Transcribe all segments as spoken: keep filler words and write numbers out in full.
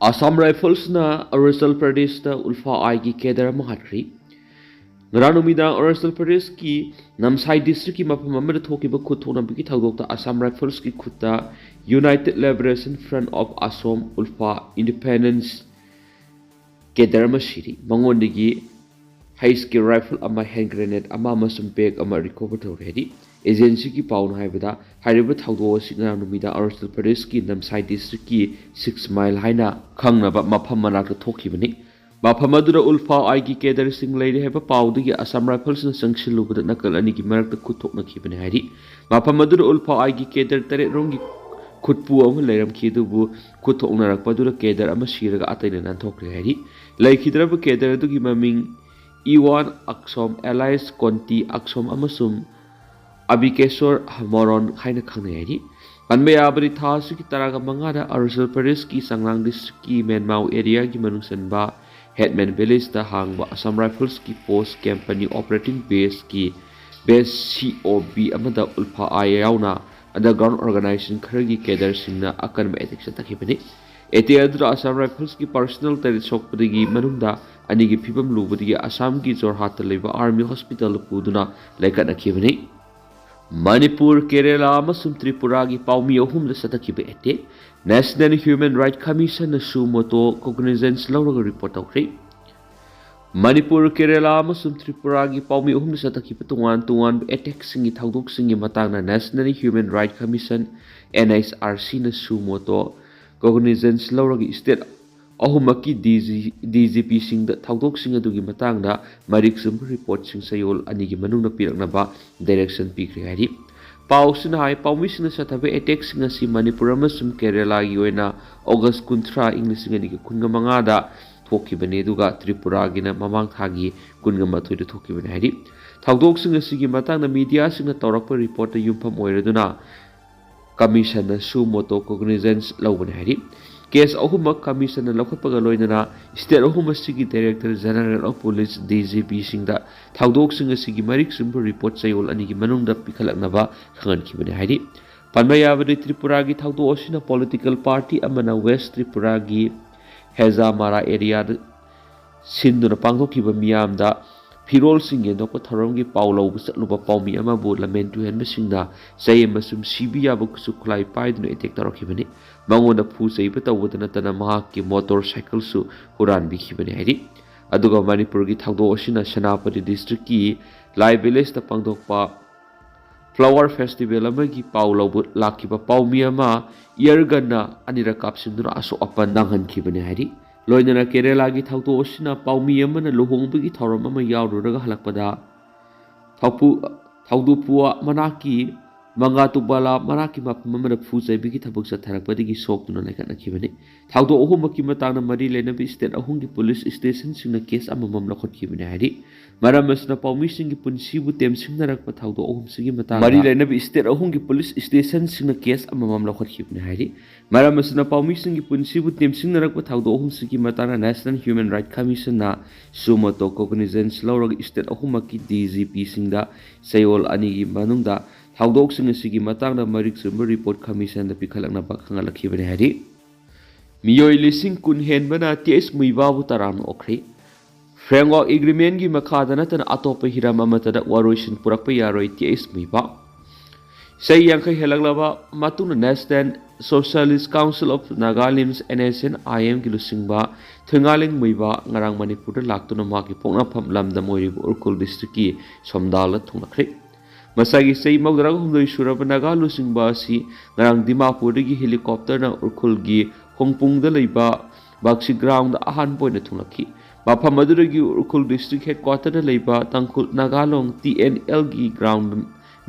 ꯑꯁꯥꯝ ꯔꯥꯏꯐꯜꯁꯅ ꯑꯔꯨꯅꯥꯆꯜ ꯄ꯭ꯔꯗꯦꯁꯇ ꯎꯜꯐꯥ ꯑꯥꯏꯒꯤ ꯀꯦꯗꯔ ꯑꯃ ꯍꯥꯠꯈ꯭ꯔꯤ꯫ ꯉꯔꯥꯡ ꯅꯨꯃꯤꯗꯥꯡ ꯑꯔꯨꯅꯥꯆꯜ ꯄ꯭ꯔꯗꯦꯁꯀꯤ ꯅꯝꯁꯥꯏ ꯗꯤꯁꯇ꯭ꯔꯤꯛꯀꯤ ꯃꯐꯝ ꯑꯃꯗ ꯊꯣꯛꯈꯤꯕ ꯈꯨꯠ ꯊꯣꯛꯅꯕꯒꯤ ꯊꯧꯗꯣꯛꯇ ꯑꯁꯥꯝ ꯔꯥꯏꯐꯜꯁꯀꯤ ꯈꯨꯠꯇ United Liberation Front of Assam, ULFA, independent cadre ꯑꯃ ꯁꯤꯔꯤ꯫ ꯃꯉꯣꯟꯗꯒꯤ ꯍꯩꯁꯀꯤ ꯔꯥꯏꯐꯜ ꯑꯃ, ꯍꯦꯟ ꯒ꯭ꯔꯦꯅꯦꯗ ꯑꯃ ꯑꯃꯁꯨꯡ ꯕꯦꯒ ꯑꯃ ꯔꯤꯀꯣꯚꯔ ꯇꯧꯔꯦ ꯍꯥꯏꯔꯤ꯫ ꯑꯦꯖꯦꯟꯁꯤꯒꯤ ꯄꯥꯎꯅ ꯍꯥꯏꯕꯗ, ꯍꯥꯏꯔꯤꯕ ꯊꯧꯗꯣꯛ ꯑꯁꯤ ꯉꯔꯥꯡ ꯅꯨꯃꯤꯗꯥꯡ ꯑꯔꯨꯅꯥꯆꯜ ꯄ꯭ꯔꯗꯦꯁꯀꯤ ꯅꯝꯁꯥꯏ ꯗꯤꯁꯇ꯭ꯔꯤꯛꯀꯤ ꯁꯤꯛꯁ ꯃꯥꯏꯜ ꯍꯥꯏꯅ ꯈꯪꯅꯕ ꯃꯐꯝ ꯃꯅꯥꯛꯇ ꯊꯣꯛꯈꯤꯕꯅꯤ꯫ ꯃꯐꯝ ꯑꯗꯨꯗ ꯎꯜꯐꯥ ꯑꯥꯏꯒꯤ ꯀꯦꯗꯔꯁꯤꯡ ꯂꯩꯔꯦ ꯍꯥꯏꯕ ꯄꯥꯎꯗꯒꯤ ꯑꯁꯥꯝ ꯔꯥꯏꯐꯜꯁꯅ ꯆꯪꯁꯤꯜꯂꯨꯕꯗ ꯅꯥꯀꯜ ꯑꯅꯤꯒꯤ ꯃꯔꯛꯇ ꯈꯨꯠ ꯊꯣꯛꯅꯈꯤꯕꯅꯤ ꯍꯥꯏꯔꯤ꯫ ꯃꯐꯝ ꯑꯗꯨꯗ ꯎꯜꯐꯥ ꯑꯥꯏꯒꯤ ꯀꯦꯗꯔ ꯇꯔꯦꯠ ꯔꯣꯝꯒꯤ ꯈꯨꯠꯄꯨ ꯑꯃ ꯂꯩꯔꯝꯈꯤ, ꯑꯗꯨꯕꯨ ꯈꯨꯠ ꯊꯣꯛꯅꯔꯛꯄ ꯑꯗꯨꯗ ꯀꯦꯗꯔ ꯑꯃ ꯁꯤꯔꯒ ꯑꯇꯩꯅ ꯅꯥꯟꯊꯣꯛꯈ꯭ꯔꯦ ꯍꯥꯏꯔꯤ꯫ ꯂꯩꯈꯤꯗ꯭ꯔꯕ ꯀꯦꯗꯔ ꯑꯗꯨꯒꯤ ꯃꯃꯤꯡ ꯏꯋꯥꯟ ꯑꯛꯁꯣꯝ, ꯑꯦꯂꯥꯏꯁ ꯀꯣꯟꯇꯤ ꯑꯛꯁꯣꯝ ꯑꯃꯁꯨꯡ ꯑꯕꯤꯀꯦꯁꯣꯔ ꯃꯣꯔꯣꯟ ꯍꯥꯏꯅ ꯈꯪꯅꯩ ꯍꯥꯏꯔꯤ꯫ ꯄꯟꯕ ꯌꯥꯕꯗꯤ, ꯊꯥ ꯑꯁꯤꯒꯤ ꯇꯔꯥꯒ ꯃꯉꯥꯗ ꯑꯔꯨꯅꯥꯆꯜ ꯄ꯭ꯔꯗꯦꯁꯀꯤ ꯆꯥꯡꯂꯥꯡ ꯗꯤꯁꯇ꯭ꯔꯤꯛꯀꯤ ꯃꯦꯟꯃꯥꯎ ꯑꯦꯔꯤꯌꯥꯒꯤ ꯃꯅꯨꯡ ꯆꯟꯕ ꯍꯦꯠꯃꯦꯟ ꯚꯤꯂꯦꯖꯇ ꯍꯥꯡꯕ ꯑꯁꯥꯝ ꯔꯥꯏꯐꯜꯁꯀꯤ ꯄꯣꯁ ꯀꯦꯝꯄꯅꯤ ꯑꯣꯄꯔꯦꯇꯤꯡ ꯕꯦꯁꯀꯤ ꯕꯦꯁ ꯁꯤ ꯑꯣ ꯕꯤ ꯑꯃꯗ ꯎꯜꯐꯥ ꯑꯥꯏ ꯌꯥꯎꯅ ꯑꯟꯗꯔꯒ꯭ꯔꯥꯎꯟ ꯑꯣꯔꯒꯅꯥꯏꯖꯦꯁꯟ ꯈꯔꯒꯤ ꯀꯦꯗꯔꯁꯤꯡꯅ ꯑꯀꯟꯕ ꯑꯦꯇꯦꯛ ꯆꯠꯊꯈꯤꯕꯅꯤ꯫ ꯑꯦꯇꯦꯛ ꯑꯗꯨꯗ ꯑꯁꯥꯝ ꯔꯥꯏꯐꯜꯁꯀꯤ ꯄꯥꯔꯁꯅꯦꯜ ꯇꯔꯦꯠ ꯁꯣꯛꯄꯗꯒꯤ ꯃꯅꯨꯡꯗ ꯑꯅꯤꯒꯤ ꯐꯤꯕꯝ ꯂꯨꯕꯗꯒꯤ ꯑꯁꯥꯝꯒꯤ ꯖꯣꯔꯍꯥꯠꯇ ꯂꯩꯕ ꯑꯥꯔꯃꯤ ꯍꯣꯁꯄꯤꯇꯥꯜꯗ ꯄꯨꯗꯨꯅ ꯂꯩꯈꯠꯅꯈꯤꯕꯅꯤ꯫ ꯃꯅꯤꯄꯨꯔ, ꯀꯦꯔꯦꯂꯥ ꯑꯃꯁꯨꯡ ꯇ꯭ꯔꯤꯄꯨꯔꯥꯒꯤ ꯄꯥꯎꯃꯤ ꯑꯍꯨꯝꯗ ꯆꯠꯊꯈꯤꯕ ꯑꯦꯇꯦꯛ꯫ National Human Rights Commissionꯅ suo motu cognizance ꯂꯧꯔꯒ ꯔꯤꯄꯣꯔꯠ ꯇꯧꯈ꯭ꯔꯦ꯫ ꯃꯅꯤꯄꯨꯔ, ꯀꯦꯔꯦꯂꯥ ꯑꯃꯁꯨꯡ ꯇ꯭ꯔꯤꯄꯨꯔꯥꯒꯤ ꯄꯥꯎꯃꯤ ꯑꯍꯨꯝꯗ ꯆꯠꯊꯈꯤꯕ ꯇꯣꯉꯥꯟ ꯇꯣꯉꯥꯟꯕ ꯑꯦꯇꯦꯛꯁꯤꯡꯒꯤ ꯊꯧꯗꯣꯛꯁꯤꯡꯒꯤ ꯃꯇꯥꯡꯗ National Human Rights Commission, N H R Cꯅ suo motu cognizance ꯂꯧꯔꯒ state ꯑꯍꯨꯝꯃꯛꯀꯤ D G, D G ꯄꯤꯁꯤꯡꯗ ꯊꯧꯗꯣꯛꯁꯤꯡ ꯑꯗꯨꯒꯤ ꯃꯇꯥꯡꯗ ꯃꯔꯤꯛ ꯆꯨꯝꯕ ꯔꯤꯄꯣꯔꯠꯁꯤꯡ ꯆꯌꯣꯜ ꯑꯅꯤꯒꯤ ꯃꯅꯨꯡꯗ ꯄꯤꯔꯛꯅꯕ ꯗꯥꯏꯔꯦꯛꯁꯟ ꯄꯤꯈ꯭ꯔꯦ ꯍꯥꯏꯔꯤ꯫ ꯄꯥꯎꯁꯤꯅ ꯍꯥꯏ, ꯄꯥꯎꯃꯤꯁꯤꯡꯅ ꯆꯠꯊꯕ ꯑꯦꯇꯦꯛꯁꯤꯡ ꯑꯁꯤ ꯃꯅꯤꯄꯨꯔ ꯑꯃꯁꯨꯡ ꯀꯦꯔꯦꯂꯥꯒꯤ ꯑꯣꯏꯅ ꯑꯣꯒꯁ ꯀꯨꯟꯊ꯭ꯔꯥ, ꯏꯪ ꯂꯤꯁꯤꯡ ꯑꯅꯤꯒ ꯀꯨꯟꯒ ꯃꯉꯥꯗ ꯊꯣꯛꯈꯤꯕꯅꯤ, ꯑꯗꯨꯒ ꯇ꯭ꯔꯤꯄꯨꯔꯥꯒꯤꯅ ꯃꯃꯥꯡ ꯊꯥꯒꯤ ꯀꯨꯟꯒ ꯃꯥꯊꯣꯏꯗ ꯊꯣꯛꯈꯤꯕꯅꯤ ꯍꯥꯏꯔꯤ꯫ ꯊꯧꯗꯣꯛꯁꯤꯡ ꯑꯁꯤꯒꯤ ꯃꯇꯥꯡꯗ ꯃꯤꯗꯤꯌꯥꯁꯤꯡꯅ ꯇꯧꯔꯛꯄ ꯔꯤꯄꯣꯔꯠꯇ ꯌꯨꯝꯐꯝ ꯑꯣꯏꯔꯗꯨꯅ ꯀꯃꯤꯁꯟꯅ suo motu cognizance ꯂꯧꯕꯅꯤ ꯍꯥꯏꯔꯤ꯫ ꯀꯦꯁ ꯑꯍꯨꯝꯃꯛ ꯀꯃꯤꯁꯟꯅ ꯂꯧꯈꯠꯄꯒ ꯂꯣꯏꯅꯅ ꯁ꯭ꯇꯦꯠ ꯑꯍꯨꯝ ꯑꯁꯤꯒꯤ Director General of Police, D G P ꯁꯤꯡꯗ ꯊꯧꯗꯣꯛꯁꯤꯡ ꯑꯁꯤꯒꯤ ꯃꯔꯤꯛ ꯆꯨꯝꯕ ꯔꯤꯄꯣꯔꯠ ꯆꯌꯣꯜ ꯑꯅꯤꯒꯤ ꯃꯅꯨꯡꯗ ꯄꯤꯈꯠꯂꯛꯅꯕ ꯈꯪꯍꯟꯈꯤꯕꯅꯤ ꯍꯥꯏꯔꯤ꯫ ꯄꯟꯕ ꯌꯥꯕꯗꯤ, ꯇ꯭ꯔꯤꯄꯨꯔꯥꯒꯤ ꯊꯧꯗꯣꯛ ꯑꯁꯤꯅ ꯄꯣꯂꯤꯇꯤꯀꯦꯜ ꯄꯥꯔꯇꯤ ꯑꯃꯅ ꯋꯦꯁ ꯇ꯭ꯔꯤꯄꯨꯔꯥꯒꯤ ꯍꯦꯖꯥꯃꯥꯔꯥ ꯑꯦꯔꯤꯌꯥꯗ ꯁꯤꯟꯗꯨꯅ ꯄꯥꯡꯊꯣꯛꯈꯤꯕ ꯃꯤꯌꯥꯝꯗ ꯐꯤꯔꯣꯜꯁꯤꯡ ꯌꯦꯟꯊꯣꯛꯄ ꯊꯧꯔꯝꯒꯤ ꯄꯥꯎ ꯂꯧꯕ ꯆꯠꯂꯨꯕ ꯄꯥꯎꯃꯤ ꯑꯃꯕꯨ ꯂꯝꯍꯦꯟ ꯇꯨꯍꯦꯟꯕꯁꯤꯡꯅ ꯆꯩ ꯑꯃꯁꯨꯡ ꯁꯤꯕ ꯌꯥꯕ ꯈꯨꯠꯁꯨ ꯈꯨꯠꯂꯥꯏ ꯄꯥꯏꯗꯨꯅ ꯑꯦꯇꯦꯛ ꯇꯧꯔꯛꯈꯤꯕꯅꯤ꯫ ꯃꯉꯣꯟꯗ ꯐꯨ ꯆꯩꯕ ꯇꯧꯕꯗ ꯅꯠꯇꯅ ꯃꯍꯥꯛꯀꯤ ꯃꯣꯇꯣꯔ ꯁꯥꯏꯀꯜꯁꯨ ꯍꯨꯔꯥꯟꯕꯤꯈꯤꯕꯅꯤ ꯍꯥꯏꯔꯤ꯫ ꯑꯗꯨꯒ ꯃꯅꯤꯄꯨꯔꯒꯤ ꯊꯧꯗꯣꯛ ꯑꯁꯤꯅ ꯁꯦꯅꯥꯄꯇꯤ ꯗꯤꯁꯇ꯭ꯔꯤꯛꯀꯤ ꯂꯥꯏ ꯚꯤꯂꯦꯖꯇ ꯄꯥꯡꯊꯣꯛꯄ ꯐ꯭ꯂꯥꯋꯔ ꯐꯦꯁꯇꯤꯚꯦꯜ ꯑꯃꯒꯤ ꯄꯥꯎ ꯂꯧꯕ ꯂꯥꯛꯈꯤꯕ ꯄꯥꯎꯃꯤ ꯑꯃ ꯏꯌꯔ ꯒꯟꯅ ꯑꯅꯤꯔꯛ ꯀꯥꯞꯁꯤꯟꯗꯨꯅ ꯑꯁꯣꯛ ꯑꯄꯟ ꯅꯪꯍꯟꯈꯤꯕꯅꯤ ꯍꯥꯏꯔꯤ꯫ ꯂꯣꯏꯅꯅ ꯀꯦꯔꯦꯂꯥꯒꯤ ꯊꯧꯗꯣꯛ ꯑꯁꯤꯅ ꯄꯥꯎꯃꯤ ꯑꯃꯅ ꯂꯨꯍꯣꯡꯕꯒꯤ ꯊꯧꯔꯝ ꯑꯃ ꯌꯥꯎꯔꯨꯔꯒ ꯍꯜꯂꯛꯄꯗ ꯊꯧꯄꯨ-, ꯊꯧꯗꯨꯄꯨꯋꯥ ꯃꯅꯥꯛꯀꯤ ꯃꯪꯒꯥꯇꯨꯕꯥꯂꯥ ꯃꯅꯥꯛꯀꯤ ꯃꯐꯝ ꯑꯃꯗ ꯐꯨ ꯆꯩꯕꯒꯤ ꯊꯕꯛ ꯆꯠꯊꯔꯛꯄꯗꯒꯤ ꯁꯣꯛꯇꯨꯅ ꯂꯩꯈꯠꯅꯈꯤꯕꯅꯤ꯫ ꯊꯧꯗꯣꯛ ꯑꯍꯨꯝꯃꯛꯀꯤ ꯃꯇꯥꯡꯗ ꯃꯔꯤ ꯂꯩꯅꯕ ꯁ꯭ꯇꯦꯠ ꯑꯍꯨꯝꯒꯤ ꯄꯨꯂꯤꯁ ꯁ꯭ꯇꯦꯁꯟꯁꯤꯡꯅ ꯀꯦꯁ ꯑꯃꯃꯝ ꯂꯧꯈꯠꯈꯤꯕꯅꯤ ꯍꯥꯏꯔꯤ꯫ ꯃꯔꯝ ꯑꯁꯤꯅ ꯄꯥꯎꯃꯤꯁꯤꯡꯒꯤ ꯄꯨꯟꯁꯤꯕꯨ ꯇꯦꯝꯁꯤꯡꯅꯔꯛꯄ ꯊꯧꯗꯣꯛ ꯑꯍꯨꯝꯁꯤꯒꯤ ꯃꯇꯥꯡꯗ ꯃꯔꯤ ꯂꯩꯅꯕ ꯁ꯭ꯇꯦꯠ ꯑꯍꯨꯝꯒꯤ ꯄꯨꯂꯤꯁ ꯁ꯭ꯇꯦꯁꯟꯁꯤꯡꯅ ꯀꯦꯁ ꯑꯃꯃꯝ ꯂꯧꯈꯠꯈꯤꯕꯅꯤ ꯍꯥꯏꯔꯤ꯫ ꯃꯔꯝ ꯑꯁꯤꯅ ꯄꯥꯎꯃꯤꯁꯤꯡꯒꯤ ꯄꯨꯟꯁꯤꯕꯨ ꯇꯦꯝꯁꯤꯡꯅꯔꯛꯄ ꯊꯧꯗꯣꯛ ꯑꯍꯨꯝꯁꯤꯒꯤ ꯃꯇꯥꯡꯗ National Human Rights Commissionꯅ suo motu cognizance ꯂꯧꯔꯒ ꯁ꯭ꯇꯦꯠ ꯑꯍꯨꯝꯃꯛꯀꯤ D G Pꯁꯤꯡꯗ ꯆꯌꯣꯜ ꯑꯅꯤꯒꯤ ꯃꯅꯨꯡꯗ ꯊꯧꯗꯣꯛꯁꯤꯡ ꯑꯁꯤꯒꯤ ꯃꯇꯥꯡꯗ ꯃꯔꯤꯛ ꯆꯨꯝꯕ ꯔꯤꯄꯣꯔꯠ ꯀꯃꯤꯁꯟꯗ ꯄꯤꯈꯠꯂꯛꯅꯕ ꯈꯪꯍꯜꯂꯛꯈꯤꯕꯅꯤ ꯍꯥꯏꯔꯤ꯫ ꯃꯤꯑꯣꯏ ꯂꯤꯁꯤꯡ ꯀꯨꯟ ꯍꯦꯟꯕꯅ ꯇꯤ ꯑꯩꯆ ꯃꯨꯏꯕꯥꯕꯨ ꯇꯔꯥꯝꯅ ꯑꯣꯛꯈ꯭ꯔꯤ꯫ Framework Agreementꯀꯤ ꯃꯈꯥꯗ ꯅꯠꯇꯅ ꯑꯇꯣꯞꯄ ꯍꯤꯔꯝ ꯑꯃꯠꯇꯗ ꯋꯥꯔꯣꯏꯁꯤꯟ ꯄꯨꯔꯛꯄ ꯌꯥꯔꯣꯏ, ꯇꯤ ꯑꯩꯆ ꯃꯨꯏꯕꯥ꯫ ꯆꯍꯤ ꯌꯥꯡꯈꯩ ꯍꯦꯜꯂꯛꯂꯕ ꯃꯇꯨꯡꯗ National Socialist Council of Nagalim's, N S N I M ꯒꯤ ꯂꯨꯆꯤꯡꯕ ꯊꯣꯏꯉꯥꯂꯦꯡ ꯃꯨꯏꯕꯥ ꯉꯔꯥꯡ ꯃꯅꯤꯄꯨꯔꯗ ꯂꯥꯛꯇꯨꯅ ꯃꯍꯥꯛꯀꯤ ꯄꯣꯛꯅꯐꯝ ꯂꯝꯗꯝ ꯑꯣꯏꯔꯤꯕ ꯎꯈ꯭ꯔꯨꯜ ꯗꯤꯁꯇ꯭ꯔꯤꯛꯀꯤ ꯁꯣꯝꯗꯥꯜꯗ ꯊꯨꯡꯂꯈ꯭ꯔꯤ꯫ ꯃꯁꯥꯒꯤ ꯆꯍꯤ ꯃꯧꯗ꯭ꯔꯥ ꯍꯨꯝꯗꯣꯏ ꯁꯨꯔꯕ ꯅꯥꯒꯥ ꯂꯨꯆꯤꯡꯕ ꯑꯁꯤ ꯉꯔꯥꯡ ꯗꯤꯃꯥꯄꯨꯔꯗꯒꯤ ꯍꯦꯂꯤꯀꯣꯞꯇꯔꯅ ꯎꯈ꯭ꯔꯨꯜꯒꯤ ꯍꯣꯡꯄꯨꯡꯗ ꯂꯩꯕ ꯕꯥꯛꯁꯤ ꯒ꯭ꯔꯥꯎꯟꯗ ꯑꯍꯥꯟꯕ ꯑꯣꯏꯅ ꯊꯨꯡꯂꯛꯈꯤ꯫ ꯃꯐꯝ ꯑꯗꯨꯗꯒꯤ ꯎꯈ꯭ꯔꯨꯜ ꯗꯤꯁꯇ꯭ꯔꯤꯛ ꯍꯦꯗꯀ꯭ꯋꯥꯇꯔꯗ ꯂꯩꯕ ꯇꯥꯡꯈꯨꯜ ꯅꯥꯒꯥ ꯂꯣꯡ, ꯇꯤ ꯑꯦꯟ ꯑꯦꯜꯒꯤ ꯒ꯭ꯔꯥꯎꯟꯗ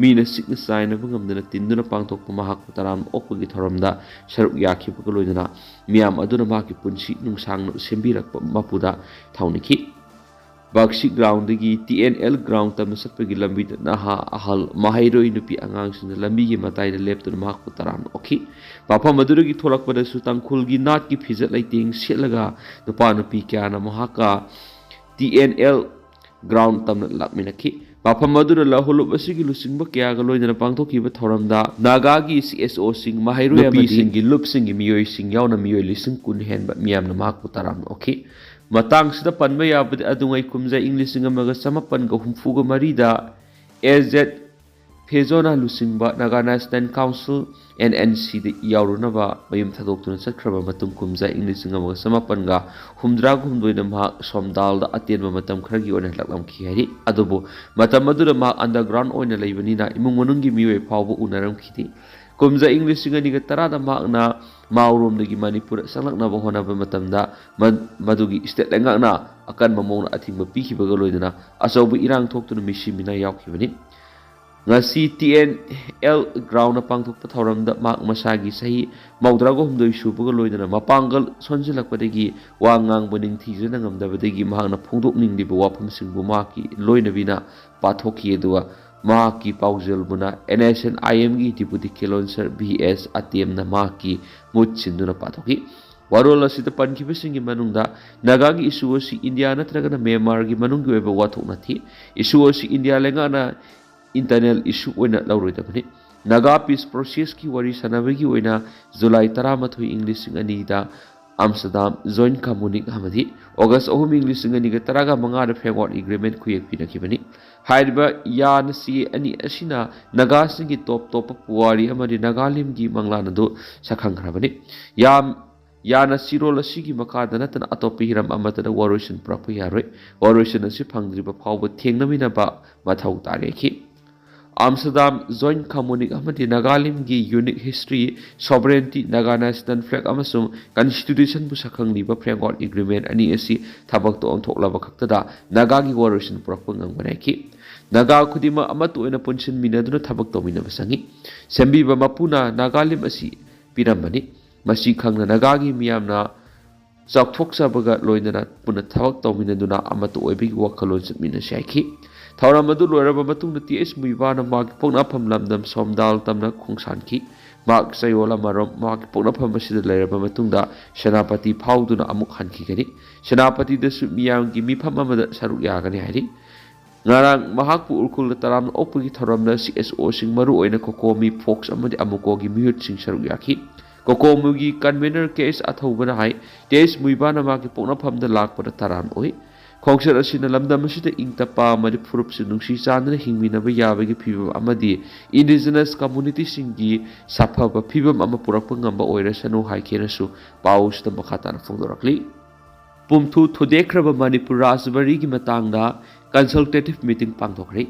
ꯃꯤꯅ ꯁꯤꯛꯅ ꯆꯥꯏꯅꯕ ꯉꯝꯗꯅ ꯇꯤꯟꯗꯨꯅ ꯄꯥꯡꯊꯣꯛꯄ ꯃꯍꯥꯛꯄꯨ ꯇꯔꯥꯝꯅ ꯑꯣꯛꯄꯒꯤ ꯊꯧꯔꯝꯗ ꯁꯔꯨꯛ ꯌꯥꯈꯤꯕꯒ ꯂꯣꯏꯅꯅ ꯃꯤꯌꯥꯝ ꯑꯗꯨꯅ ꯃꯍꯥꯛꯀꯤ ꯄꯨꯟꯁꯤ ꯅꯨꯡꯁꯥꯡꯅ ꯁꯦꯝꯕꯤꯔꯛꯄ ꯃꯄꯨꯗ ꯊꯧꯅꯤꯈꯤ꯫ ꯕꯥꯛꯁꯤ ꯒ꯭ꯔꯥꯎꯟꯗꯒꯤ ꯇꯤ ꯑꯦꯟ ꯑꯦꯜ ꯒ꯭ꯔꯥꯎꯟ ꯇꯝꯅ ꯆꯠꯄꯒꯤ ꯂꯝꯕꯤꯗ ꯅꯍꯥ, ꯑꯍꯜ, ꯃꯍꯩꯔꯣꯏ ꯅꯨꯄꯤ ꯑꯉꯥꯡꯁꯤꯡꯅ ꯂꯝꯕꯤꯒꯤ ꯃꯇꯥꯏꯗ ꯂꯦꯞꯇꯨꯅ ꯃꯍꯥꯛꯄꯨ ꯇꯔꯥꯝꯅ ꯑꯣꯛꯈꯤ꯫ ꯃꯐꯝ ꯑꯗꯨꯗꯒꯤ ꯊꯣꯛꯂꯛꯄꯗꯁꯨ ꯇꯥꯡꯈꯨꯜꯒꯤ ꯅꯥꯠꯀꯤ ꯐꯤꯖꯦꯠ ꯂꯩꯇꯦꯡ ꯁꯦꯠꯂꯒ ꯅꯨꯄꯥ ꯅꯨꯄꯤ ꯀꯌꯥꯅ ꯃꯍꯥꯛꯀ ꯇꯤ ꯑꯦꯟ ꯑꯦꯜ ꯒ꯭ꯔꯥꯎꯟ ꯇꯝꯅ ꯂꯥꯛꯃꯤꯟꯅꯈꯤ꯫ ꯃꯐꯝ ꯑꯗꯨꯗ ꯂꯍꯣꯂꯨꯞ ꯑꯁꯤꯒꯤ ꯂꯨꯆꯤꯡꯕ ꯀꯌꯥꯒ ꯂꯣꯏꯅꯅ ꯄꯥꯡꯊꯣꯛꯈꯤꯕ ꯊꯧꯔꯝꯗ ꯅꯥꯒꯥꯒꯤ ꯁꯤ ꯑꯦꯁ ꯑꯣꯁꯤꯡ, ꯃꯍꯩꯔꯣꯏ ꯑꯃꯗꯤ ꯅꯨꯄꯤꯁꯤꯡꯒꯤ ꯂꯨꯞꯁꯤꯡꯒꯤ ꯃꯤꯑꯣꯏꯁꯤꯡ ꯌꯥꯎꯅ ꯃꯤꯑꯣꯏ ꯂꯤꯁꯤꯡ ꯀꯨꯟ ꯍꯦꯟꯕ ꯃꯤꯌꯥꯝꯅ ꯃꯍꯥꯛꯄꯨ ꯇꯔꯥꯝꯅ ꯑꯣꯛꯈꯤ꯫ ꯃꯇꯥꯡꯁꯤꯗ ꯄꯟꯕ ꯌꯥꯕꯗꯤ ꯑꯗꯨꯉꯩ ꯀꯨꯝꯖꯥ ꯏꯪ ꯂꯤꯁꯤꯡ ꯑꯃꯒ ꯆꯃꯥꯄꯟꯒ ꯍꯨꯝꯐꯨꯒ ꯃꯔꯤꯗ ꯑꯦ ꯖꯦꯠ ꯐꯦꯖꯣꯅ ꯂꯨꯆꯤꯡꯕ Naga national council, N N ꯁꯤꯗ ꯌꯥꯎꯔꯨꯅꯕ ꯃꯌꯨꯝ ꯊꯥꯗꯣꯛꯇꯨꯅ ꯆꯠꯈ꯭ꯔꯕ ꯃꯇꯨꯡ ꯀꯨꯝꯖꯥ ꯏꯪ ꯂꯤꯁꯤꯡ ꯑꯃꯒ ꯆꯃꯥꯄꯟꯒ ꯍꯨꯝꯗ꯭ꯔꯥꯒ ꯍꯨꯝꯗꯣꯏꯗ ꯃꯍꯥꯛ ꯁꯣꯝꯗꯥꯜꯗ ꯑꯇꯦꯟꯕ ꯃꯇꯝ ꯈꯔꯒꯤ ꯑꯣꯏꯅ ꯍꯜꯂꯛꯂꯝꯈꯤ ꯍꯥꯏꯔꯤ꯫ ꯑꯗꯨꯕꯨ ꯃꯇꯝ ꯑꯗꯨꯗ ꯃꯍꯥꯛ ꯑꯟꯗꯔꯒ꯭ꯔꯥꯎꯟ ꯑꯣꯏꯅ ꯂꯩꯕꯅꯤꯅ ꯏꯃꯨꯡ ꯃꯅꯨꯡꯒꯤ ꯃꯤꯑꯣꯏ ꯐꯥꯎꯕ ꯎꯅꯔꯝꯈꯤꯗꯦ꯫ ꯀꯨꯝꯖꯥ ꯏꯪ ꯂꯤꯁꯤꯡ ꯑꯅꯤꯒ ꯇꯔꯥꯗ ꯃꯍꯥꯛꯅ ꯃꯥꯎꯔꯣꯝꯗꯒꯤ ꯃꯅꯤꯄꯨꯔ ꯆꯪꯂꯛꯅꯕ ꯍꯣꯠꯅꯕ ꯃꯇꯝꯗ ꯃ-, ꯃꯗꯨꯒꯤ ꯁ꯭ꯇꯦꯠ ꯂꯩꯉꯥꯛꯅ ꯑꯀꯟꯕ ꯃꯑꯣꯡꯗ ꯑꯊꯤꯡꯕ ꯄꯤꯈꯤꯕꯒ ꯂꯣꯏꯅꯅ ꯑꯆꯧꯕ ꯏꯔꯥꯡ ꯊꯣꯛꯇꯨꯅ ꯃꯤꯁꯤ ꯃꯤꯅꯥ ꯌꯥꯎꯈꯤꯕꯅꯤ꯫ ꯉꯁꯤ ꯇꯤ ꯑꯦꯟ ꯑꯦꯜ ꯒ꯭ꯔꯥꯎꯟꯗ ꯄꯥꯡꯊꯣꯛꯄ ꯊꯧꯔꯝꯗ ꯃꯍꯥꯛ ꯃꯁꯥꯒꯤ ꯆꯍꯤ ꯃꯧꯗ꯭ꯔꯥꯒ ꯍꯨꯝꯗꯣꯏ ꯁꯨꯕꯒ ꯂꯣꯏꯅꯅ ꯃꯄꯥꯡꯒꯜ ꯁꯣꯟꯖꯤꯜꯂꯛꯄꯗꯒꯤ ꯋꯥ ꯉꯥꯡꯕ ꯅꯤꯡꯊꯤꯖꯅ ꯉꯝꯗꯕꯗꯒꯤ ꯃꯍꯥꯛꯅ ꯐꯣꯡꯗꯣꯛꯅꯤꯡꯂꯤꯕ ꯋꯥꯐꯝꯁꯤꯡꯕꯨ ꯃꯍꯥꯛꯀꯤ ꯂꯣꯏꯅꯕꯤꯅ ꯄꯥꯊꯣꯛꯈꯤ꯫ ꯑꯗꯨꯒ ꯃꯍꯥꯛꯀꯤ ꯄꯥꯎꯖꯦꯜꯕꯨꯅ ꯑꯦꯟ ꯑꯦꯁ ꯑꯦꯟ ꯑꯥꯏ ꯑꯦꯝꯒꯤ ꯗꯤꯄꯨꯇꯤ ꯀꯦꯂꯣꯟꯁꯔ ꯚꯤ ꯑꯦꯁ ꯑꯇꯦꯝꯅ ꯃꯍꯥꯛꯀꯤ ꯃꯍꯨꯠ ꯁꯤꯟꯗꯨꯅ ꯄꯥꯊꯣꯛꯈꯤ꯫ ꯋꯥꯔꯣꯜ ꯑꯁꯤꯗ ꯄꯟꯈꯤꯕꯁꯤꯡꯒꯤ ꯃꯅꯨꯡꯗ ꯅꯥꯒꯥꯒꯤ ꯏꯁꯨ ꯑꯁꯤ ꯏꯟꯗꯤꯌꯥ ꯅꯠꯇ꯭ꯔꯒꯅ ꯃ꯭ꯌꯥꯟꯃꯥꯔꯒꯤ ꯃꯅꯨꯡꯒꯤ ꯑꯣꯏꯕ ꯋꯥꯊꯣꯛ ꯅꯠꯇꯦ꯫ ꯏꯁꯨ ꯑꯁꯤ ꯏꯟꯗꯤꯌꯥ ꯂꯩꯉꯥꯛꯅ ꯏꯟꯇꯔꯅꯦꯜ ꯏꯁꯨ ꯑꯣꯏꯅ ꯂꯧꯔꯣꯏꯗꯕꯅꯤ꯫ ꯅꯥꯒꯥ ꯄꯤꯁ ꯄ꯭ꯔꯣꯁꯦꯁꯀꯤ ꯋꯥꯔꯤ ꯁꯥꯟꯅꯕꯒꯤ ꯑꯣꯏꯅ ꯖꯨꯂꯥꯏ ꯇꯔꯥꯃꯥꯊꯣꯏ ꯏꯪ ꯂꯤꯁꯤꯡ ꯑꯅꯤꯗ ꯑꯝꯁꯇꯔꯗꯥꯝ ꯖꯣꯏꯟ ꯀꯝꯃꯨꯅꯤꯛ ꯑꯃꯗꯤ ꯑꯣꯒꯁ ꯑꯍꯨꯝ ꯏꯪ ꯂꯤꯁꯤꯡ ꯑꯅꯤꯒ ꯇꯔꯥꯒ ꯃꯉꯥꯗ ꯐ꯭ꯔꯦꯝꯋꯥꯔꯛ ꯑꯦꯒ꯭ꯔꯤꯃꯦꯟ ꯈꯨꯌꯦꯛ ꯄꯤꯅꯈꯤꯕꯅꯤ꯫ ꯍꯥꯏꯔꯤꯕ ꯌꯥꯅ ꯆꯦ ꯑꯅꯤ ꯑꯁꯤꯅ ꯅꯥꯒꯥꯁꯤꯡꯒꯤ ꯇꯣꯞ ꯇꯣꯞꯄ ꯄꯨꯋꯥꯔꯤ ꯑꯃꯗꯤ ꯅꯥꯒꯥꯂꯦꯟꯒꯤ ꯃꯪꯂꯥꯟ ꯑꯗꯨ ꯁꯛꯈꯪꯈ꯭ꯔꯕꯅꯤ꯫ ꯌꯥꯝ ꯌꯥꯅ ꯆꯦꯔꯣꯜ ꯑꯁꯤꯒꯤ ꯃꯈꯥꯗ ꯅꯠꯇꯅ ꯑꯇꯣꯞꯄ ꯍꯤꯔꯝ ꯑꯃꯠꯇꯗ ꯋꯥꯔꯣꯏꯁꯤꯟ ꯄꯨꯔꯛꯄ ꯌꯥꯔꯣꯏ꯫ ꯋꯥꯔꯣꯏꯁꯤꯟ ꯑꯁꯤ ꯐꯪꯗ꯭ꯔꯤꯕ ꯐꯥꯎꯕ ꯊꯦꯡꯅꯃꯤꯟꯅꯕ ꯃꯊꯧ ꯇꯥꯔꯦꯈꯤ꯫ ꯑꯝꯁꯇꯔꯗꯥꯝ ꯖꯣꯏꯟ ꯀꯝꯃꯨꯅꯤꯛ ꯑꯃꯗꯤ ꯅꯥꯒꯥꯂꯦꯟꯒꯤ unique history, sovereignty, Naga national flag ꯑꯃꯁꯨꯡ ꯀꯟꯁꯇꯤꯇ꯭ꯌꯨꯁꯟꯕꯨ ꯁꯛꯈꯪꯂꯤꯕ ꯐ꯭ꯔꯦꯝꯋꯥꯔꯛ ꯑꯦꯒ꯭ꯔꯤꯃꯦꯟ ꯑꯅꯤ ꯑꯁꯤ ꯊꯕꯛꯇ ꯑꯣꯟꯊꯣꯛꯂꯕ ꯈꯛꯇꯗ ꯅꯥꯒꯥꯒꯤ ꯋꯥꯔꯣꯏꯁꯤꯟ ꯄꯨꯔꯛꯄ ꯉꯝꯒꯅꯤ ꯍꯥꯏꯈꯤ꯫ ꯅꯥꯒꯥ ꯈꯨꯗꯤꯡꯃꯛ ꯑꯃꯠꯇ ꯑꯣꯏꯅ ꯄꯨꯟꯁꯤꯟꯃꯤꯟꯅꯗꯨꯅ ꯊꯕꯛ ꯇꯧꯃꯤꯟꯅꯕ ꯆꯪꯏ꯫ ꯁꯦꯝꯕꯤꯕ ꯃꯄꯨꯅ ꯅꯥꯒꯥꯂꯦꯟ ꯑꯁꯤ ꯄꯤꯔꯝꯕꯅꯤ꯫ ꯃꯁꯤ ꯈꯪꯅ ꯅꯥꯒꯥꯒꯤ ꯃꯤꯌꯥꯝꯅ ꯆꯥꯎꯊꯣꯛꯆꯕꯒ ꯂꯣꯏꯅꯅ ꯄꯨꯟꯅ ꯊꯕꯛ ꯇꯧꯃꯤꯟꯅꯗꯨꯅ ꯑꯃꯠꯇ ꯑꯣꯏꯕꯒꯤ ꯋꯥꯈꯜꯂꯣꯟ ꯆꯠꯃꯤꯟꯅꯁꯤ ꯍꯥꯏꯈꯤ꯫ ꯊꯧꯔꯝ ꯑꯗꯨ ꯂꯣꯏꯔꯕ ꯃꯇꯨꯡꯗ ꯇꯤ ꯑꯩꯆ ꯃꯨꯏꯕꯥꯅ ꯃꯍꯥꯛꯀꯤ ꯄꯣꯛꯅꯐꯝ ꯂꯝꯗꯝ ꯁꯣꯝꯗꯥꯜ ꯇꯝꯅ ꯈꯣꯡꯁꯥꯟꯈꯤ꯫ ꯃꯍꯥꯛ ꯆꯌꯣꯜ ꯑꯃꯔꯣꯝ ꯃꯍꯥꯛꯀꯤ ꯄꯣꯛꯅꯐꯝ ꯑꯁꯤꯗ ꯂꯩꯔꯕ ꯃꯇꯨꯡꯗ ꯁꯦꯅꯥꯄꯇꯤ ꯐꯥꯎꯗꯨꯅ ꯑꯃꯨꯛ ꯍꯟꯈꯤꯒꯅꯤ꯫ ꯁꯦꯅꯥꯄꯇꯤꯗꯁꯨ ꯃꯤꯌꯥꯝꯒꯤ ꯃꯤꯐꯝ ꯑꯃꯗ ꯁꯔꯨꯛ ꯌꯥꯒꯅꯤ ꯍꯥꯏꯔꯤ꯫ ꯉꯔꯥꯡ ꯃꯍꯥꯛꯄꯨ ꯎꯔꯈꯨꯜꯗ ꯇꯔꯥꯝꯅ ꯑꯣꯛꯄꯒꯤ ꯊꯧꯔꯝꯗ ꯁꯤ ꯑꯦꯁ ꯑꯣꯁꯤꯡ, ꯃꯔꯨꯑꯣꯏꯅ ꯀꯣꯀꯣꯃꯤ, ꯐꯣꯛꯁ ꯑꯃꯗꯤ ꯑꯃꯨꯀꯣꯒꯤ ꯃꯤꯍꯨꯠꯁꯤꯡ ꯁꯔꯨꯛ ꯌꯥꯈꯤ꯫ ꯀꯣꯀꯣꯃꯤꯒꯤ ꯀꯟꯚꯦꯅꯔ ꯀꯦ ꯑꯦꯁ ꯑꯊꯧꯕꯅ ꯍꯥꯏ, ꯇꯤ ꯑꯩꯆ ꯃꯨꯏꯕꯥꯅ ꯃꯍꯥꯛꯀꯤ ꯄꯣꯛꯅꯐꯝꯗ ꯂꯥꯛꯄꯗ ꯇꯔꯥꯝꯅ ꯑꯣꯛꯏ꯫ ꯈꯣꯡꯆꯠ ꯑꯁꯤꯅ ꯂꯝꯗꯝ ꯑꯁꯤꯗ ꯏꯪ ꯇꯞꯄ ꯑꯃꯗꯤ ꯐꯨꯔꯨꯞꯁꯤꯡ ꯅꯨꯡꯁꯤ ꯆꯥꯟꯅꯅ ꯍꯤꯡꯃꯤꯟꯅꯕ ꯌꯥꯕꯒꯤ ꯐꯤꯕꯝ ꯑꯃꯗꯤ ꯏꯟꯗꯤꯖꯤꯅꯁ ꯀꯝꯃꯨꯅꯤꯇꯤꯁꯤꯡꯒꯤ ꯁꯥꯐꯕ ꯐꯤꯕꯝ ꯑꯃ ꯄꯨꯔꯛꯄ ꯉꯝꯕ ꯑꯣꯏꯔꯁꯅꯨ ꯍꯥꯏꯈꯤꯅꯁꯨ ꯄꯥꯎꯁꯤꯗ ꯃꯈꯥ ꯇꯥꯅ ꯐꯣꯡꯗꯣꯔꯛꯂꯤ꯫ ꯄꯨꯝꯊꯨ ꯊꯨꯗꯦꯛꯈ꯭ꯔꯕ ꯃꯅꯤꯄꯨꯔ ꯔꯥꯖꯕꯥꯔꯤꯒꯤ ꯃꯇꯥꯡꯗ consultative meeting ꯄꯥꯡꯊꯣꯛꯈ꯭ꯔꯦ꯫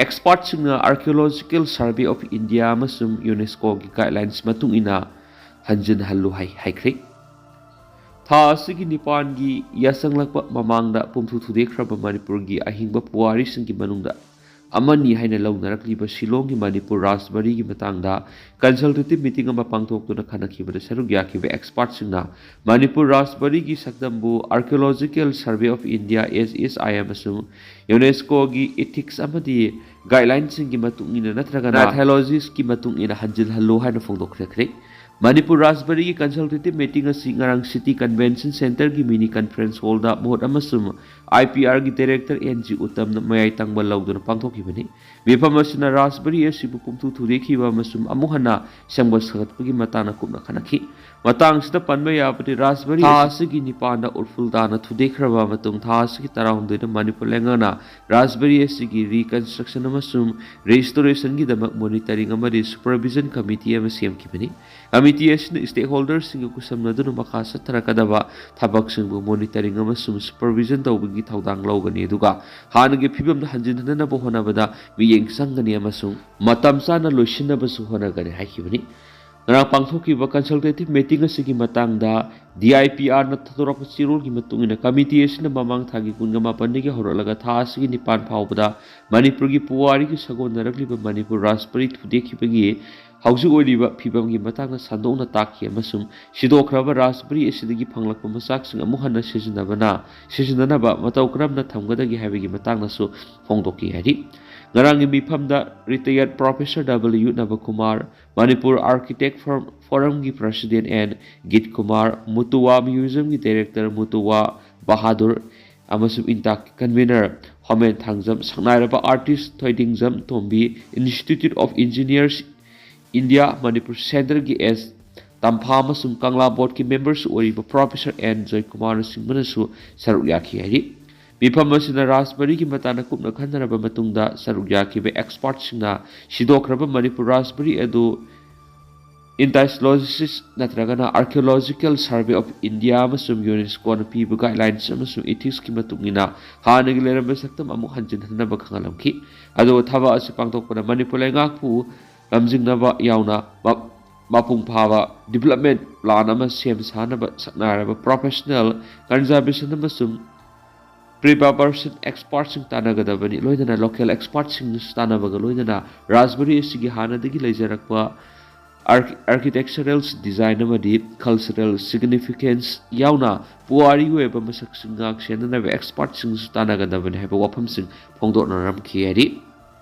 ꯑꯦꯛꯁꯄꯥꯔꯠꯁꯤꯡꯅ Archaeological Survey of India ꯑꯃꯁꯨꯡ ꯌꯨꯅꯦꯁꯀꯣꯒꯤ ꯒꯥꯏꯗꯂꯥꯏꯟꯁ ꯃꯇꯨꯡ ꯏꯟꯅ ꯍꯟꯖꯤꯟꯍꯜꯂꯨ ꯍꯥꯏ ꯍꯥꯏꯈ꯭ꯔꯦ꯫ ꯊꯥ ꯑꯁꯤꯒꯤ ꯅꯤꯄꯥꯟꯒꯤ ꯌꯥꯆꯪꯂꯛꯄ ꯃꯃꯥꯡꯗ ꯄꯨꯝꯊꯨ ꯊꯨꯗꯦꯛꯈ꯭ꯔꯕ ꯃꯅꯤꯄꯨꯔꯒꯤ ꯑꯍꯤꯡꯕ ꯄꯨꯋꯥꯔꯤꯁꯤꯡꯒꯤ ꯃꯅꯨꯡꯗ ꯑꯃꯅꯤ ꯍꯥꯏꯅ ꯂꯧꯅꯔꯛꯂꯤꯕ ꯁꯤꯂꯣꯡꯒꯤ ꯃꯅꯤꯄꯨꯔ ꯔꯥꯖꯕꯥꯔꯤꯒꯤ ꯃꯇꯥꯡꯗ consultative meeting ꯑꯃ ꯄꯥꯡꯊꯣꯛꯇꯨꯅ ꯈꯟꯅꯈꯤꯕꯗ ꯁꯔꯨꯛ ꯌꯥꯈꯤꯕ ꯑꯦꯛꯁꯄꯥꯔꯠꯁꯤꯡꯅ Manipur ꯔꯥꯖꯕꯥꯔꯤꯒꯤ ꯁꯛꯇꯝꯕꯨ Archaeological Survey of India, ASSI, ꯑꯃꯁꯨꯡ ꯌꯨꯅꯦꯁꯀꯣꯒꯤ ethics ꯑꯃꯗꯤ ꯒꯥꯏꯗꯂꯥꯏꯟꯁꯤꯡꯒꯤ ꯃꯇꯨꯡ ꯏꯟꯅ ꯅꯠꯇ꯭ꯔꯒꯅ ꯅꯥꯏꯊꯣꯂꯣꯖꯤꯁꯀꯤ ꯃꯇꯨꯡ ꯏꯟꯅ ꯍꯟꯖꯤꯜꯍꯜꯂꯨ ꯍꯥꯏꯅ ꯐꯣꯡꯗꯣꯛꯈ꯭ꯔꯦ꯫ ꯃꯅꯤꯄꯨꯔ ꯔꯥꯖꯕꯥꯔꯤꯒꯤ consultative meeting ꯑꯁꯤ ꯉꯔꯥꯡ City Convention Centreꯒꯤ mini conference hallꯗ ꯃꯍꯨꯠ ꯑꯃꯁꯨꯡ IPRꯒꯤ director N G ꯎꯠꯇꯝꯅ ꯃꯌꯥꯏ ꯇꯪꯕ ꯂꯧꯗꯨꯅ ꯄꯥꯡꯊꯣꯛꯈꯤꯕꯅꯤ꯫ ꯃꯤꯐꯝ ꯑꯁꯤꯅ ꯔꯥꯖꯕꯥꯔꯤ ꯑꯁꯤꯕꯨ ꯄꯨꯝꯊꯨ ꯊꯨꯗꯦꯛꯈꯤꯕ ꯑꯃꯁꯨꯡ ꯑꯃꯨꯛ ꯍꯟꯅ ꯁꯦꯝꯒꯠ ꯁꯥꯒꯠꯄꯒꯤ ꯃꯇꯥꯡꯗ ꯀꯨꯞꯅ ꯈꯟꯅꯈꯤ꯫ ꯃꯇꯥꯡꯁꯤꯗ ꯄꯟꯕ ꯌꯥꯕꯗꯤ ꯔꯥꯖꯕꯥꯔꯤ ꯊꯥ ꯑꯁꯤꯒꯤ ꯅꯤꯄꯥꯟꯗ ꯎꯔꯐꯨꯜ ꯇꯥꯅ ꯊꯨꯗꯦꯛꯈ꯭ꯔꯕ ꯃꯇꯨꯡ ꯊꯥ ꯑꯁꯤꯒꯤ ꯇꯔꯥꯍꯨꯝꯗꯣꯏꯗ ꯃꯅꯤꯄꯨꯔ ꯂꯩꯉꯥꯛꯅ ꯔꯥꯖꯕꯥꯔꯤ ꯑꯁꯤꯒꯤ reconstruction ꯑꯃꯁꯨꯡ restorationꯒꯤꯗꯃꯛ monitoring ꯑꯃꯗꯤ supervision committee ꯑꯃ ꯁꯦꯝꯈꯤꯕꯅꯤ꯫ Committee ꯑꯁꯤꯅ stakeholderꯁꯤꯡꯒ ꯈꯨꯠꯁꯝꯅꯗꯨꯅ ꯃꯈꯥ ꯆꯠꯊꯔꯛꯀꯗꯕ ꯊꯕꯛꯁꯤꯡꯕꯨ monitoring ꯑꯃꯁꯨꯡ supervision ꯇꯧꯕꯒꯤ ꯊꯧꯗꯥꯡ ꯂꯧꯒꯅꯤ, ꯑꯗꯨꯒ ꯍꯥꯟꯅꯒꯤ ꯐꯤꯕꯝꯗ ꯍꯟꯖꯤꯟꯍꯟꯅꯕ ꯍꯣꯠꯅꯕꯗ ꯃꯤꯠꯌꯦꯡ ꯆꯪꯒꯅꯤ ꯑꯃꯁꯨꯡ ꯃꯇꯝ ꯆꯥꯅ ꯂꯣꯏꯁꯤꯟꯅꯕꯁꯨ ꯍꯣꯠꯅꯒꯅꯤ ꯍꯥꯏꯈꯤꯕꯅꯤ꯫ ꯉꯔꯥꯡ ꯄꯥꯡꯊꯣꯛꯈꯤꯕ consultative meeting ꯑꯁꯤꯒꯤ ꯃꯇꯥꯡꯗ DIPRꯅ ꯊꯥꯗꯣꯔꯛꯄ ꯆꯦꯔꯣꯜꯒꯤ ꯃꯇꯨꯡ ꯏꯟꯅ, committee ꯑꯁꯤꯅ ꯃꯃꯥꯡ ꯊꯥꯒꯤ ꯀꯨꯟꯒ ꯃꯥꯄꯟꯗꯒꯤ ꯍꯧꯔꯛꯂꯒ ꯊꯥ ꯑꯁꯤꯒꯤ ꯅꯤꯄꯥꯟ ꯐꯥꯎꯕꯗ ꯃꯅꯤꯄꯨꯔꯒꯤ ꯄꯨꯋꯥꯔꯤꯒꯤ ꯁꯥꯒꯣꯟꯅꯔꯛꯂꯤꯕ ꯃꯅꯤꯄꯨꯔ ꯔꯥꯖꯕꯥꯔꯤ ꯊꯨꯗꯦꯛꯈꯤꯕꯒꯤ ꯍꯧꯖꯤꯛ ꯑꯣꯏꯔꯤꯕ ꯐꯤꯕꯝꯒꯤ ꯃꯇꯥꯡꯗ ꯁꯟꯗꯣꯛꯅ ꯇꯥꯛꯈꯤ ꯑꯃꯁꯨꯡ ꯁꯤꯗꯣꯛꯈ꯭ꯔꯕ ꯔꯥꯖꯕꯔꯤ ꯑꯁꯤꯗꯒꯤ ꯐꯪꯂꯛꯄ ꯃꯆꯥꯛꯁꯤꯡ ꯑꯃꯨꯛ ꯍꯟꯅ ꯁꯤꯖꯤꯟꯅꯕꯅ, ꯁꯤꯖꯤꯟꯅꯅꯕ ꯃꯇꯧ ꯀꯔꯝꯅ ꯊꯝꯒꯗꯒꯦ ꯍꯥꯏꯕꯒꯤ ꯃꯇꯥꯡꯗꯁꯨ ꯐꯣꯡꯗꯣꯛꯈꯤ ꯍꯥꯏꯔꯤ꯫ ꯉꯔꯥꯡꯒꯤ ꯃꯤꯐꯝꯗ retired Professor W ꯅꯕꯀꯨꯃꯥꯔ, Manipur Architect Forum, Forumꯒꯤ President N ꯒꯤꯠ Kumar, ꯃꯨꯇꯨꯋꯥ Museumꯒꯤ Director ꯃꯨꯇꯨꯋꯥ Bahadur ꯑꯃꯁꯨꯡ ꯏꯟꯇꯥꯛꯀꯤ Convener ꯍꯣꯃꯦꯟ ꯊꯥꯡꯖꯝ, ꯁꯛꯅꯥꯏꯔꯕ artist ꯊꯣꯏꯗꯤꯡꯖꯝ Tombi, Institute of Engineers India Manipur Centreꯒꯤ S ꯇꯝꯐꯥ ꯑꯃꯁꯨꯡ ꯀꯪꯂꯥ Boardꯀꯤ members ꯑꯣꯏꯔꯤꯕ Professor N ꯖꯣꯏꯀꯨꯃꯥꯔꯅꯆꯤꯡꯕꯅꯁꯨ ꯁꯔꯨꯛ ꯌꯥꯈꯤ ꯍꯥꯏꯔꯤ꯫ ꯃꯤꯐꯝ ꯑꯁꯤꯅ ꯔꯥꯖꯕꯔꯤꯒꯤ ꯃꯇꯥꯡꯗ ꯀꯨꯞꯅ ꯈꯟꯅꯔꯕ ꯃꯇꯨꯡꯗ ꯁꯔꯨꯛ ꯌꯥꯈꯤꯕ expertꯁꯤꯡꯅ ꯁꯤꯗꯣꯛꯈ꯭ꯔꯕ ꯃꯅꯤꯄꯨꯔ ꯔꯥꯖꯕꯔꯤ ꯑꯗꯨ Anthologies ꯅꯠꯇ꯭ꯔꯒꯅ Archaeological Survey of India ꯑꯃꯁꯨꯡ UNESCOꯅ ꯄꯤꯕ guidelines ꯑꯃꯁꯨꯡ ethicsꯀꯤ ꯃꯇꯨꯡ ꯏꯟꯅ ꯍꯥꯟꯅꯒꯤ ꯂꯩꯔꯝꯕ ꯁꯛꯇꯝ ꯑꯃꯨꯛ ꯍꯟꯖꯤꯟꯍꯟꯅꯕ ꯈꯪꯍꯜꯂꯝꯈꯤ꯫ ꯑꯗꯨꯕꯨ ꯊꯕꯛ ꯑꯁꯤ ꯄꯥꯡꯊꯣꯛꯄꯗ ꯃꯅꯤꯄꯨꯔ ꯂꯩꯉꯥꯛꯄꯨ ꯂꯝꯖꯤꯡꯅꯕ ꯌꯥꯎꯅ ꯃ-, ꯃꯄꯨꯡ ꯐꯥꯕ development plan ꯑꯃ ꯁꯦꯝ ꯁꯥꯅꯕ ꯁꯛꯅꯥꯏꯔꯕ professional, conservation ꯑꯃꯁꯨꯡ preservation expertꯁꯤꯡ ꯇꯥꯟꯅꯒꯗꯕꯅꯤ꯫ ꯂꯣꯏꯅꯅ local expertꯁꯤꯡꯅꯁꯨ ꯇꯥꯟꯅꯕꯒ ꯂꯣꯏꯅꯅ ꯔꯥꯖꯕꯔꯤ ꯑꯁꯤꯒꯤ ꯍꯥꯟꯅꯗꯒꯤ ꯂꯩꯖꯔꯛꯄ arch-, architectural design ꯑꯃꯗꯤ cultural significance ꯌꯥꯎꯅ ꯄꯨꯋꯥꯔꯤꯒꯤ ꯑꯣꯏꯕ ꯃꯁꯛꯁꯤꯡ ꯉꯥꯛ ꯁꯦꯟꯅꯅꯕ expertꯁꯤꯡꯁꯨ ꯇꯥꯟꯅꯒꯗꯕꯅꯤ ꯍꯥꯏꯕ ꯋꯥꯐꯝꯁꯤꯡ ꯐꯣꯡꯗꯣꯛꯅꯔꯝꯈꯤ ꯍꯥꯏꯔꯤ꯫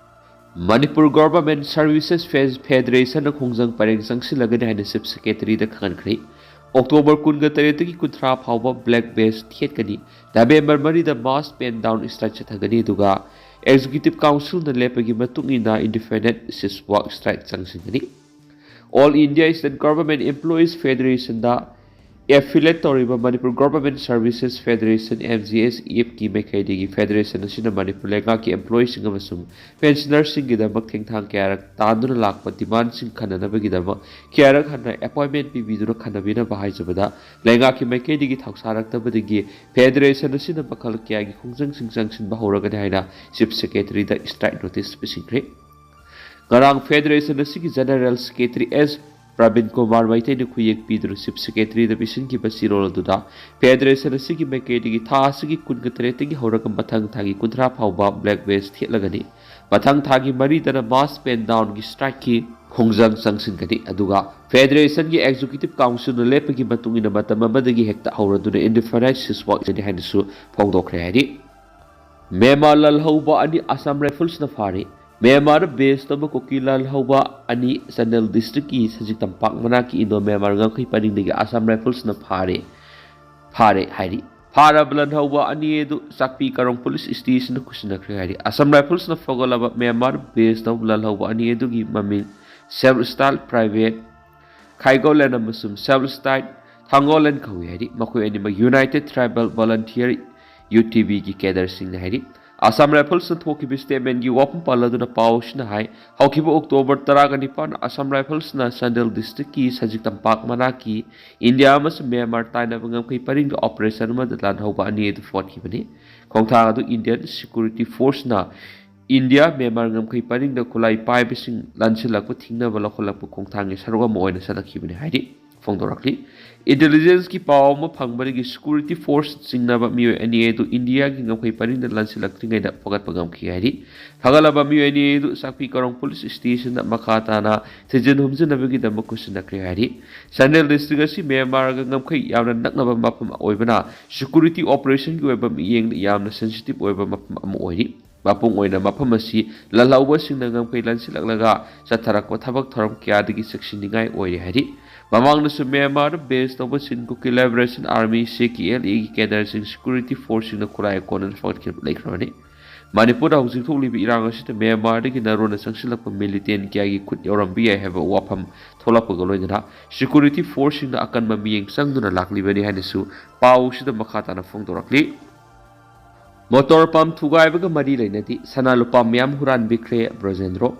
ꯃꯅꯤꯄꯨꯔ Government Services Fe-, Federationꯅ ꯈꯣꯡꯖꯪ ꯄꯔꯦꯡ ꯆꯪꯁꯤꯜꯂꯒꯅꯤ ꯍꯥꯏꯅ Chief Secretaryꯗ ꯈꯪꯍꯟꯈ꯭ꯔꯦ꯫ ꯑꯣꯛꯇꯣꯕꯔ ꯀꯨꯟꯒ ꯇꯔꯦꯠꯇꯒꯤ ꯀꯨꯟꯊ꯭ꯔꯥ ꯐꯥꯎꯕ black badge ꯊꯦꯠꯀꯅꯤ꯫ ꯅꯕꯦꯝꯕꯔ ꯃꯔꯤꯗ mass pen down strike ꯆꯠꯊꯒꯅꯤ, ꯑꯗꯨꯒ Executive Councilꯅ ꯂꯦꯞꯄꯒꯤ ꯃꯇꯨꯡ ꯏꯟꯅ indefinite cease work strike ꯆꯪꯁꯤꯟꯒꯅꯤ꯫ All India Student Government Employees Federationꯗ affiliate ꯇꯧꯔꯤꯕ Manipur Government Services Federation, MGSEFꯀꯤ ꯃꯥꯏꯀꯩꯗꯒꯤ federation ꯑꯁꯤꯅ ꯃꯅꯤꯄꯨꯔ ꯂꯩꯉꯥꯛꯀꯤ employeeꯁꯤꯡ ꯑꯃꯁꯨꯡ pensionerꯁꯤꯡꯒꯤꯗꯃꯛ ꯊꯦꯡꯊꯥꯡ ꯀꯌꯥꯔꯛ ꯇꯥꯗꯨꯅ ꯂꯥꯛꯄ demandꯁꯤꯡ ꯈꯟꯅꯅꯕꯒꯤꯗꯃꯛ ꯀꯌꯥꯔꯛ ꯍꯟꯅ appointment ꯄꯤꯕꯤꯗꯨꯅ ꯈꯟꯅꯕꯤꯅꯕ ꯍꯥꯏꯖꯕꯗ, ꯂꯩꯉꯥꯛꯀꯤ ꯃꯥꯏꯀꯩꯗꯒꯤ ꯊꯧꯁꯥꯔꯛꯇꯕꯗꯒꯤ federation ꯑꯁꯤꯅ ꯃꯈꯜ ꯀꯌꯥꯒꯤ ꯈꯣꯡꯖꯪꯁꯤꯡ ꯆꯪꯁꯤꯟꯕ ꯍꯧꯔꯒꯅꯤ ꯍꯥꯏꯅ Chief Secretaryꯗ strike notice ꯄꯤꯁꯤꯟꯈ꯭ꯔꯦ꯫ ꯉꯔꯥꯡ federation ꯑꯁꯤꯒꯤ General Secretary S Praveen Kumar ꯃꯩꯇꯩꯅ ꯈꯨꯌꯦꯛ ꯄꯤꯗꯨꯅ Chief Secretaryꯗ ꯄꯤꯁꯤꯟꯈꯤꯕ ꯆꯦꯔꯣꯜ ꯑꯗꯨꯗ Federation ꯑꯁꯤꯒꯤ ꯃꯥꯏꯀꯩꯗꯒꯤ ꯊꯥ ꯑꯁꯤꯒꯤ ꯀꯨꯟꯒ ꯇꯔꯦꯠꯇꯒꯤ ꯍꯧꯔꯒ ꯃꯊꯪ ꯊꯥꯒꯤ ꯀꯨꯟꯊ꯭ꯔꯥ ꯐꯥꯎꯕ black badge ꯊꯦꯠꯂꯒꯅꯤ꯫ ꯃꯊꯪ ꯊꯥꯒꯤ ꯃꯔꯤꯗꯅ mass pan downꯒꯤ strikeꯀꯤ ꯈꯣꯡꯖꯪ ꯆꯪꯁꯤꯟꯒꯅꯤ꯫ ꯑꯗꯨꯒ Federationꯒꯤ Executive Councilꯅ ꯂꯦꯞꯄꯒꯤ ꯃꯇꯨꯡ ꯏꯟꯅ ꯃꯇꯝ ꯑꯃꯗꯒꯤ ꯍꯦꯛꯇ ꯍꯧꯔꯗꯨꯅ indefinite ceasefire ꯅꯤ ꯍꯥꯏꯅꯁꯨ ꯐꯣꯡꯗꯣꯛꯈ꯭ꯔꯦ ꯍꯥꯏꯔꯤ꯫ ꯃ꯭ꯌꯥꯟꯃꯥꯔ ꯂꯥꯜꯍꯧꯕ ꯑꯅꯤ Assam Riflesꯅ ꯐꯥꯔꯦ꯫ ꯃ꯭ꯌꯥꯟꯃꯥꯔꯗ base ꯇꯧꯕ ꯀꯨꯀꯤ ꯂꯥꯜꯍꯧꯕ ꯑꯅꯤ ꯆꯥꯟꯗꯦꯜ districtꯀꯤ ꯁꯖꯤꯛ ꯇꯝꯄꯥꯛ ꯃꯅꯥꯛꯀꯤ Indo Myanmar ꯉꯝꯈꯩ ꯄꯔꯤꯡꯗꯒꯤ Assam Riflesꯅ ꯐꯥꯔꯦ ꯐꯥꯔꯦ ꯍꯥꯏꯔꯤ꯫ ꯐꯥꯔꯕ ꯂꯥꯜꯍꯧꯕ ꯑꯅꯤ ꯑꯗꯨ ꯆꯥꯛꯄꯤ ꯀꯥꯔꯣꯡ Police Stationꯗ ꯈꯨꯠꯁꯤꯟꯅꯈ꯭ꯔꯦ ꯍꯥꯏꯔꯤ꯫ Assam Riflesꯅ ꯐꯒꯠꯂꯕ ꯃ꯭ꯌꯥꯟꯃꯥꯔ base ꯇꯧꯕ ꯂꯥꯜꯍꯧꯕ ꯑꯅꯤ ꯑꯗꯨꯒꯤ ꯃꯃꯤꯡ Self Style Private ꯈꯥꯏꯒꯣꯂꯦꯟ ꯑꯃꯁꯨꯡ Self Style ꯊꯥꯡꯒꯣꯂꯦꯟ ꯀꯧꯏ ꯍꯥꯏꯔꯤ꯫ ꯃꯈꯣꯏ ꯑꯅꯤꯃꯛ United Tribal Volunteer UTVꯒꯤ cadreꯁꯤꯡꯅꯤ ꯍꯥꯏꯔꯤ꯫ Assam Riflesꯅ ꯊꯣꯛꯈꯤꯕ statementꯀꯤ ꯋꯥꯐꯝ ꯄꯜꯂꯗꯨꯅ ꯄꯥꯎꯁꯤꯅ ꯍꯥꯏ, ꯍꯧꯈꯤꯕ October ꯇꯔꯥꯒ ꯅꯤꯄꯥꯟ Assam Riflesꯅ ꯆꯥꯟꯗꯦꯜ districtꯀꯤ ꯁꯖꯤꯛ ꯇꯝꯄꯥꯛ ꯃꯅꯥꯛꯀꯤ ꯏꯟꯗꯤꯌꯥ ꯑꯃꯁꯨꯡ ꯃ꯭ꯌꯥꯟꯃꯥꯔ ꯇꯥꯏꯅꯕ ꯉꯝꯈꯩ ꯄꯔꯤꯡꯒꯤ operation ꯑꯃꯗ ꯂꯥꯜꯍꯧꯕ ꯑꯅꯤ ꯑꯗꯨ ꯐꯣꯠꯈꯤꯕꯅꯤ꯫ ꯈꯣꯡꯊꯥꯡ ꯑꯗꯨ Indian Security Forceꯅ ꯏꯟꯗꯤꯌꯥ ꯃ꯭ꯌꯥꯟꯃꯥꯔ ꯉꯝꯈꯩ ꯄꯔꯤꯡꯗ ꯈꯨꯠꯂꯥꯏ ꯄꯥꯏꯕꯁꯤꯡ ꯂꯥꯟꯁꯤꯜꯂꯛꯄ ꯊꯤꯡꯅꯕ ꯂꯧꯈꯠꯂꯛꯄ ꯈꯣꯡꯊꯥꯡꯒꯤ ꯁꯔꯨꯛ ꯑꯃ ꯑꯣꯏꯅ ꯆꯠꯂꯛꯈꯤꯕꯅꯤ ꯍꯥꯏꯔꯤ꯫ ꯐꯣꯡꯗꯣꯔꯛꯂꯤ꯫ Intelligenceꯀꯤ ꯄꯥꯎ ꯑꯃ ꯐꯪꯕꯗꯒꯤ Security Force ꯆꯤꯡꯅꯕ ꯃꯤꯑꯣꯏ ꯑꯅꯤ ꯑꯗꯨ ꯏꯟꯗꯤꯌꯥꯒꯤ ꯉꯝꯈꯩ ꯄꯔꯤꯡꯗ ꯂꯥꯟꯁꯤꯜꯂꯛꯇ꯭ꯔꯤꯉꯩꯗ ꯐꯒꯠꯄ ꯉꯝꯈꯤ ꯍꯥꯏꯔꯤ꯫ ꯐꯒꯠꯂꯕ ꯃꯤꯑꯣꯏ ꯑꯅꯤ ꯑꯗꯨ ꯆꯥꯛꯄꯤ ꯀꯥꯔꯣꯡ Police Stationꯗ ꯃꯈꯥ ꯇꯥꯅ ꯊꯤꯖꯤꯟ ꯍꯨꯝꯖꯤꯟꯅꯕꯒꯤꯗꯃꯛ ꯈꯨꯠꯁꯤꯟꯅꯈ꯭ꯔꯦ ꯍꯥꯏꯔꯤ꯫ ꯆꯥꯟꯗꯦꯜ district ꯑꯁꯤ ꯃ꯭ꯌꯥꯟꯃꯥꯔꯒ ꯉꯝꯈꯩ ꯌꯥꯝꯅ ꯅꯛꯅꯕ ꯃꯐꯝ ꯑꯣꯏꯕꯅ Security Operationꯒꯤ ꯑꯣꯏꯕ ꯃꯤꯠꯌꯦꯡꯗ ꯌꯥꯝꯅ sensitive ꯑꯣꯏꯕ ꯃꯐꯝ ꯑꯃ ꯑꯣꯏꯔꯤ꯫ ꯃꯄꯨꯡ ꯑꯣꯏꯅ ꯃꯐꯝ ꯑꯁꯤ ꯂꯥꯜꯍꯧꯕꯁꯤꯡꯅ ꯉꯝꯈꯩ ꯂꯥꯟꯁꯤꯜꯂꯛꯂꯒ ꯆꯠꯊꯔꯛꯄ ꯊꯕꯛ ꯊꯧꯔꯝ ꯀꯌꯥꯗꯒꯤ ꯆꯦꯛꯁꯤꯟꯅꯤꯡꯉꯥꯏ ꯑꯣꯏꯔꯤ ꯍꯥꯏꯔꯤ꯫ ꯃꯃꯥꯡꯗꯁꯨ ꯃ꯭ꯌꯥꯟꯃꯥꯔꯗ base ꯇꯧꯕ Chin Kuki Liberation Army CKLAꯒꯤ cadreꯁꯤꯡ Security Forceꯁꯤꯡꯅ ꯈꯨꯠꯂꯥꯏ ꯀꯣꯟꯅꯅ ꯐꯒꯠꯈꯤꯕ ꯂꯩꯈ꯭ꯔꯕꯅꯤ꯫ ꯃꯅꯤꯄꯨꯔꯗ ꯍꯧꯖꯤꯛ ꯊꯣꯛꯂꯤꯕ ꯏꯔꯥꯡ ꯑꯁꯤꯗ ꯃ꯭ꯌꯥꯟꯃꯥꯔꯗꯒꯤ ꯅꯥꯔꯣꯟꯅ ꯆꯪꯁꯤꯜꯂꯛꯄ militant ꯀꯌꯥꯒꯤ ꯈꯨꯠ ꯌꯥꯎꯔꯝꯕ ꯌꯥꯏ ꯍꯥꯏꯕ ꯋꯥꯐꯝ ꯊꯣꯛꯂꯛꯄꯒ ꯂꯣꯏꯅꯅ Security Forceꯁꯤꯡꯅ ꯑꯀꯟꯕ ꯃꯤꯠꯌꯦꯡ ꯆꯪꯗꯨꯅ ꯂꯥꯛꯂꯤꯕꯅꯤ ꯍꯥꯏꯅꯁꯨ ꯄꯥꯎꯁꯤꯗ ꯃꯈꯥ ꯇꯥꯅ ꯐꯣꯡꯗꯣꯔꯛꯂꯤ꯫ Motor pump ꯊꯨꯒꯥꯏꯕꯒ ꯃꯔꯤ ꯂꯩꯅꯗꯦ, ꯁꯅꯥ ꯂꯨꯄꯥ ꯃꯌꯥꯝ ꯍꯨꯔꯥꯟꯕꯤꯈ꯭ꯔꯦ ꯕ꯭ꯔꯖꯦꯟꯗ꯭ꯔꯣ꯫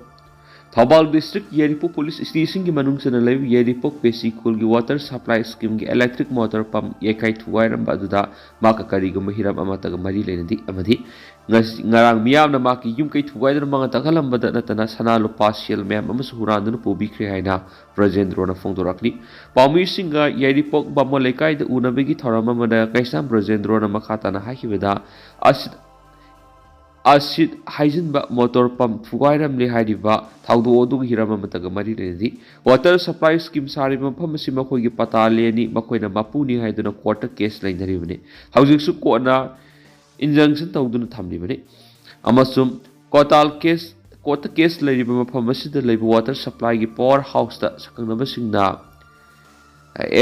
ꯊꯧꯕꯥꯜ ꯗꯤꯁꯇ꯭ꯔꯤꯛ ꯌꯥꯏꯔꯤꯄꯣꯛ ꯄꯨꯂꯤꯁ ꯁ꯭ꯇꯦꯁꯟꯒꯤ ꯃꯅꯨꯡ ꯆꯟꯅ ꯂꯩꯕ ꯌꯥꯏꯔꯤꯄꯣꯛ ꯄꯦꯁꯤ ꯈꯨꯜꯒꯤ ꯋꯥꯇꯔ ꯁꯄ꯭ꯂꯥꯏ ꯁ꯭ꯀꯤꯝꯒꯤ ꯏꯂꯦꯛꯇ꯭ꯔꯤꯛ ꯃꯣꯇꯣꯔ ꯄꯝ ꯌꯩꯈꯥꯏ ꯊꯨꯒꯥꯏꯔꯝꯕ ꯑꯗꯨꯗ ꯃꯍꯥꯛꯀ ꯀꯔꯤꯒꯨꯝꯕ ꯍꯤꯔꯝ ꯑꯃꯠꯇꯒ ꯃꯔꯤ ꯂꯩꯅꯗꯦ ꯑꯃꯗꯤ ꯉꯁꯤ, ꯉꯔꯥꯡ ꯃꯤꯌꯥꯝꯅ ꯃꯍꯥꯛꯀꯤ ꯌꯨꯝ ꯀꯩ ꯊꯨꯒꯥꯏꯗꯨꯅ ꯃꯉꯥ ꯇꯛꯍꯜꯂꯝꯕꯗ ꯅꯠꯇꯅ ꯁꯅꯥ ꯂꯨꯄꯥ ꯁꯦꯜ ꯃꯌꯥꯝ ꯑꯃꯁꯨ ꯍꯨꯔꯥꯟꯗꯨꯅ ꯄꯨꯕꯤꯈ꯭ꯔꯦ ꯍꯥꯏꯅ ꯕ꯭ꯔꯖꯦꯟꯗ꯭ꯔꯣꯅ ꯐꯣꯡꯗꯣꯔꯛꯂꯤ꯫ ꯄꯥꯎꯃꯤꯁꯤꯡꯒ ꯌꯥꯏꯔꯤꯄꯣꯛ ꯕꯥꯃꯣꯟ ꯂꯩꯀꯥꯏꯗ ꯎꯅꯕꯒꯤ ꯊꯧꯔꯝ ꯑꯃꯗ ꯀꯩꯁꯥꯝ ꯕ꯭ꯔꯖꯦꯟꯗ꯭ꯔꯣꯅ ꯃꯈꯥ ꯇꯥꯅ ꯍꯥꯏꯈꯤꯕꯗ, ꯑꯁꯤꯠ, ꯑꯁꯤꯠ ꯍꯥꯏꯖꯤꯟꯕ ꯃꯣꯇꯣꯔ ꯄꯝ ꯊꯨꯒꯥꯏꯔꯝꯂꯦ ꯍꯥꯏꯔꯤꯕ ꯊꯧꯗꯣꯛ ꯑꯗꯨꯒꯤ ꯍꯤꯔꯝ ꯑꯃꯠꯇꯒ ꯃꯔꯤ ꯂꯩꯅꯗꯦ꯫ ꯋꯥꯇꯔ ꯁꯄ꯭ꯂꯥꯏ ꯁ꯭ꯀꯤꯝ ꯁꯥꯔꯤꯕ ꯃꯐꯝ ꯑꯁꯤ ꯃꯈꯣꯏꯒꯤ ꯄꯇꯥ ꯂꯦꯟꯅꯤ, ꯃꯈꯣꯏꯅ ꯃꯄꯨꯅꯤ ꯍꯥꯏꯗꯨꯅ ꯀꯣꯔꯠꯇ ꯀꯦꯁ ꯂꯩꯅꯔꯤꯕꯅꯤ꯫ ꯍꯧꯖꯤꯛꯁꯨ ꯀꯣꯔꯠꯅ ꯏꯟꯖꯪꯁꯟ ꯇꯧꯗꯨꯅ ꯊꯝꯂꯤꯕꯅꯤ ꯑꯃꯁꯨꯡ ꯀꯣꯇꯥꯜ ꯀꯦꯁ, ꯀꯣꯔꯠꯇ ꯀꯦꯁ ꯂꯩꯔꯤꯕ ꯃꯐꯝ ꯑꯁꯤꯗ ꯂꯩꯕ ꯋꯥꯇꯔ ꯁꯄ꯭ꯂꯥꯏꯒꯤ ꯄꯋꯥꯔ ꯍꯥꯎꯁꯇ ꯁꯛꯈꯪꯅꯕꯁꯤꯡꯅ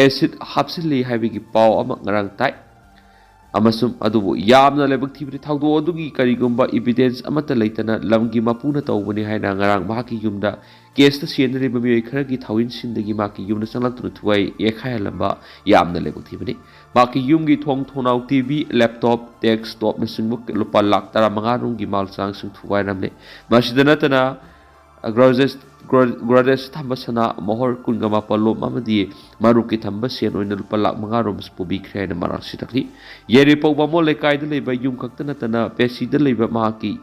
ꯑꯦꯁꯤꯗ ꯍꯥꯞꯆꯤꯜꯂꯤ ꯍꯥꯏꯕꯒꯤ ꯄꯥꯎ ꯑꯃ ꯉꯔꯥꯡ ꯇꯥꯏ꯫ ꯑꯃꯁꯨꯡ ꯑꯗꯨꯕꯨ ꯌꯥꯝꯅ ꯂꯥꯏꯕꯛ ꯊꯤꯕꯗꯤ, ꯊꯧꯗꯣꯛ ꯑꯗꯨꯒꯤ ꯀꯔꯤꯒꯨꯝꯕ ꯏꯕꯤꯗꯦꯟꯁ ꯑꯃꯠꯇ ꯂꯩꯇꯅ ꯂꯝꯒꯤ ꯃꯄꯨꯅ ꯇꯧꯕꯅꯤ ꯍꯥꯏꯅ ꯉꯔꯥꯡ ꯃꯍꯥꯛꯀꯤ ꯌꯨꯝꯗ ꯀꯦꯁꯇ ꯁꯤꯖꯤꯟꯅꯔꯤꯕ ꯃꯤꯑꯣꯏ ꯈꯔꯒꯤ ꯊꯧꯏꯟꯁꯤꯡꯗꯒꯤ ꯃꯍꯥꯛꯀꯤ ꯌꯨꯝꯗ ꯆꯪꯂꯛꯇꯨꯅ ꯊꯨꯒꯥꯏ ꯌꯩꯈꯥꯏꯍꯜꯂꯝꯕ ꯌꯥꯝꯅ ꯂꯥꯏꯕꯛ ꯊꯤꯕꯅꯤ꯫ ꯃꯍꯥꯛꯀꯤ ꯌꯨꯝꯒꯤ ꯊꯣꯡ ꯊꯣꯡꯅꯥꯎ, ꯇꯤ ꯚꯤ, ꯂꯦꯞꯇꯣꯞ, ꯗꯦꯁꯛꯇꯣꯞꯅꯆꯤꯡꯕ ꯂꯨꯄꯥ ꯂꯥꯈ ꯇꯔꯥꯃꯉꯥ ꯔꯣꯝꯒꯤ ꯃꯥꯜ ꯆꯥꯡꯁꯤꯡ ꯊꯨꯒꯥꯏꯔꯝꯂꯦ꯫ ꯃꯁꯤꯗ ꯅꯠꯇꯅ ꯒ꯭ꯔꯣꯖꯦꯁ-, ꯒ꯭ꯔꯣ-, ꯒ꯭ꯔꯣꯖꯦꯁꯇ ꯊꯝꯕ ꯁꯅꯥ ꯃꯣꯍꯣꯔ ꯀꯨꯟꯒ ꯃꯥꯄꯜ ꯂꯣꯝ ꯑꯃꯗꯤ ꯃꯔꯨꯞꯀꯤ ꯊꯝꯕ ꯁꯦꯟ ꯑꯣꯏꯅ ꯂꯨꯄꯥ ꯂꯥꯈ ꯃꯉꯥ ꯔꯣꯝꯁꯨ ꯄꯨꯕꯤꯈ꯭ꯔꯦ ꯍꯥꯏꯅ ꯃꯔꯥꯜ ꯁꯤꯔꯛꯂꯤ꯫ ꯌꯥꯏꯔꯤꯄꯣꯛ ꯕꯥꯃꯣꯟ ꯂꯩꯀꯥꯏꯗ ꯂꯩꯕ ꯌꯨꯝ ꯈꯛꯇ ꯅꯠꯇꯅ ꯄꯦꯁꯤꯗ ꯂꯩꯕ ꯃꯍꯥꯛꯀꯤ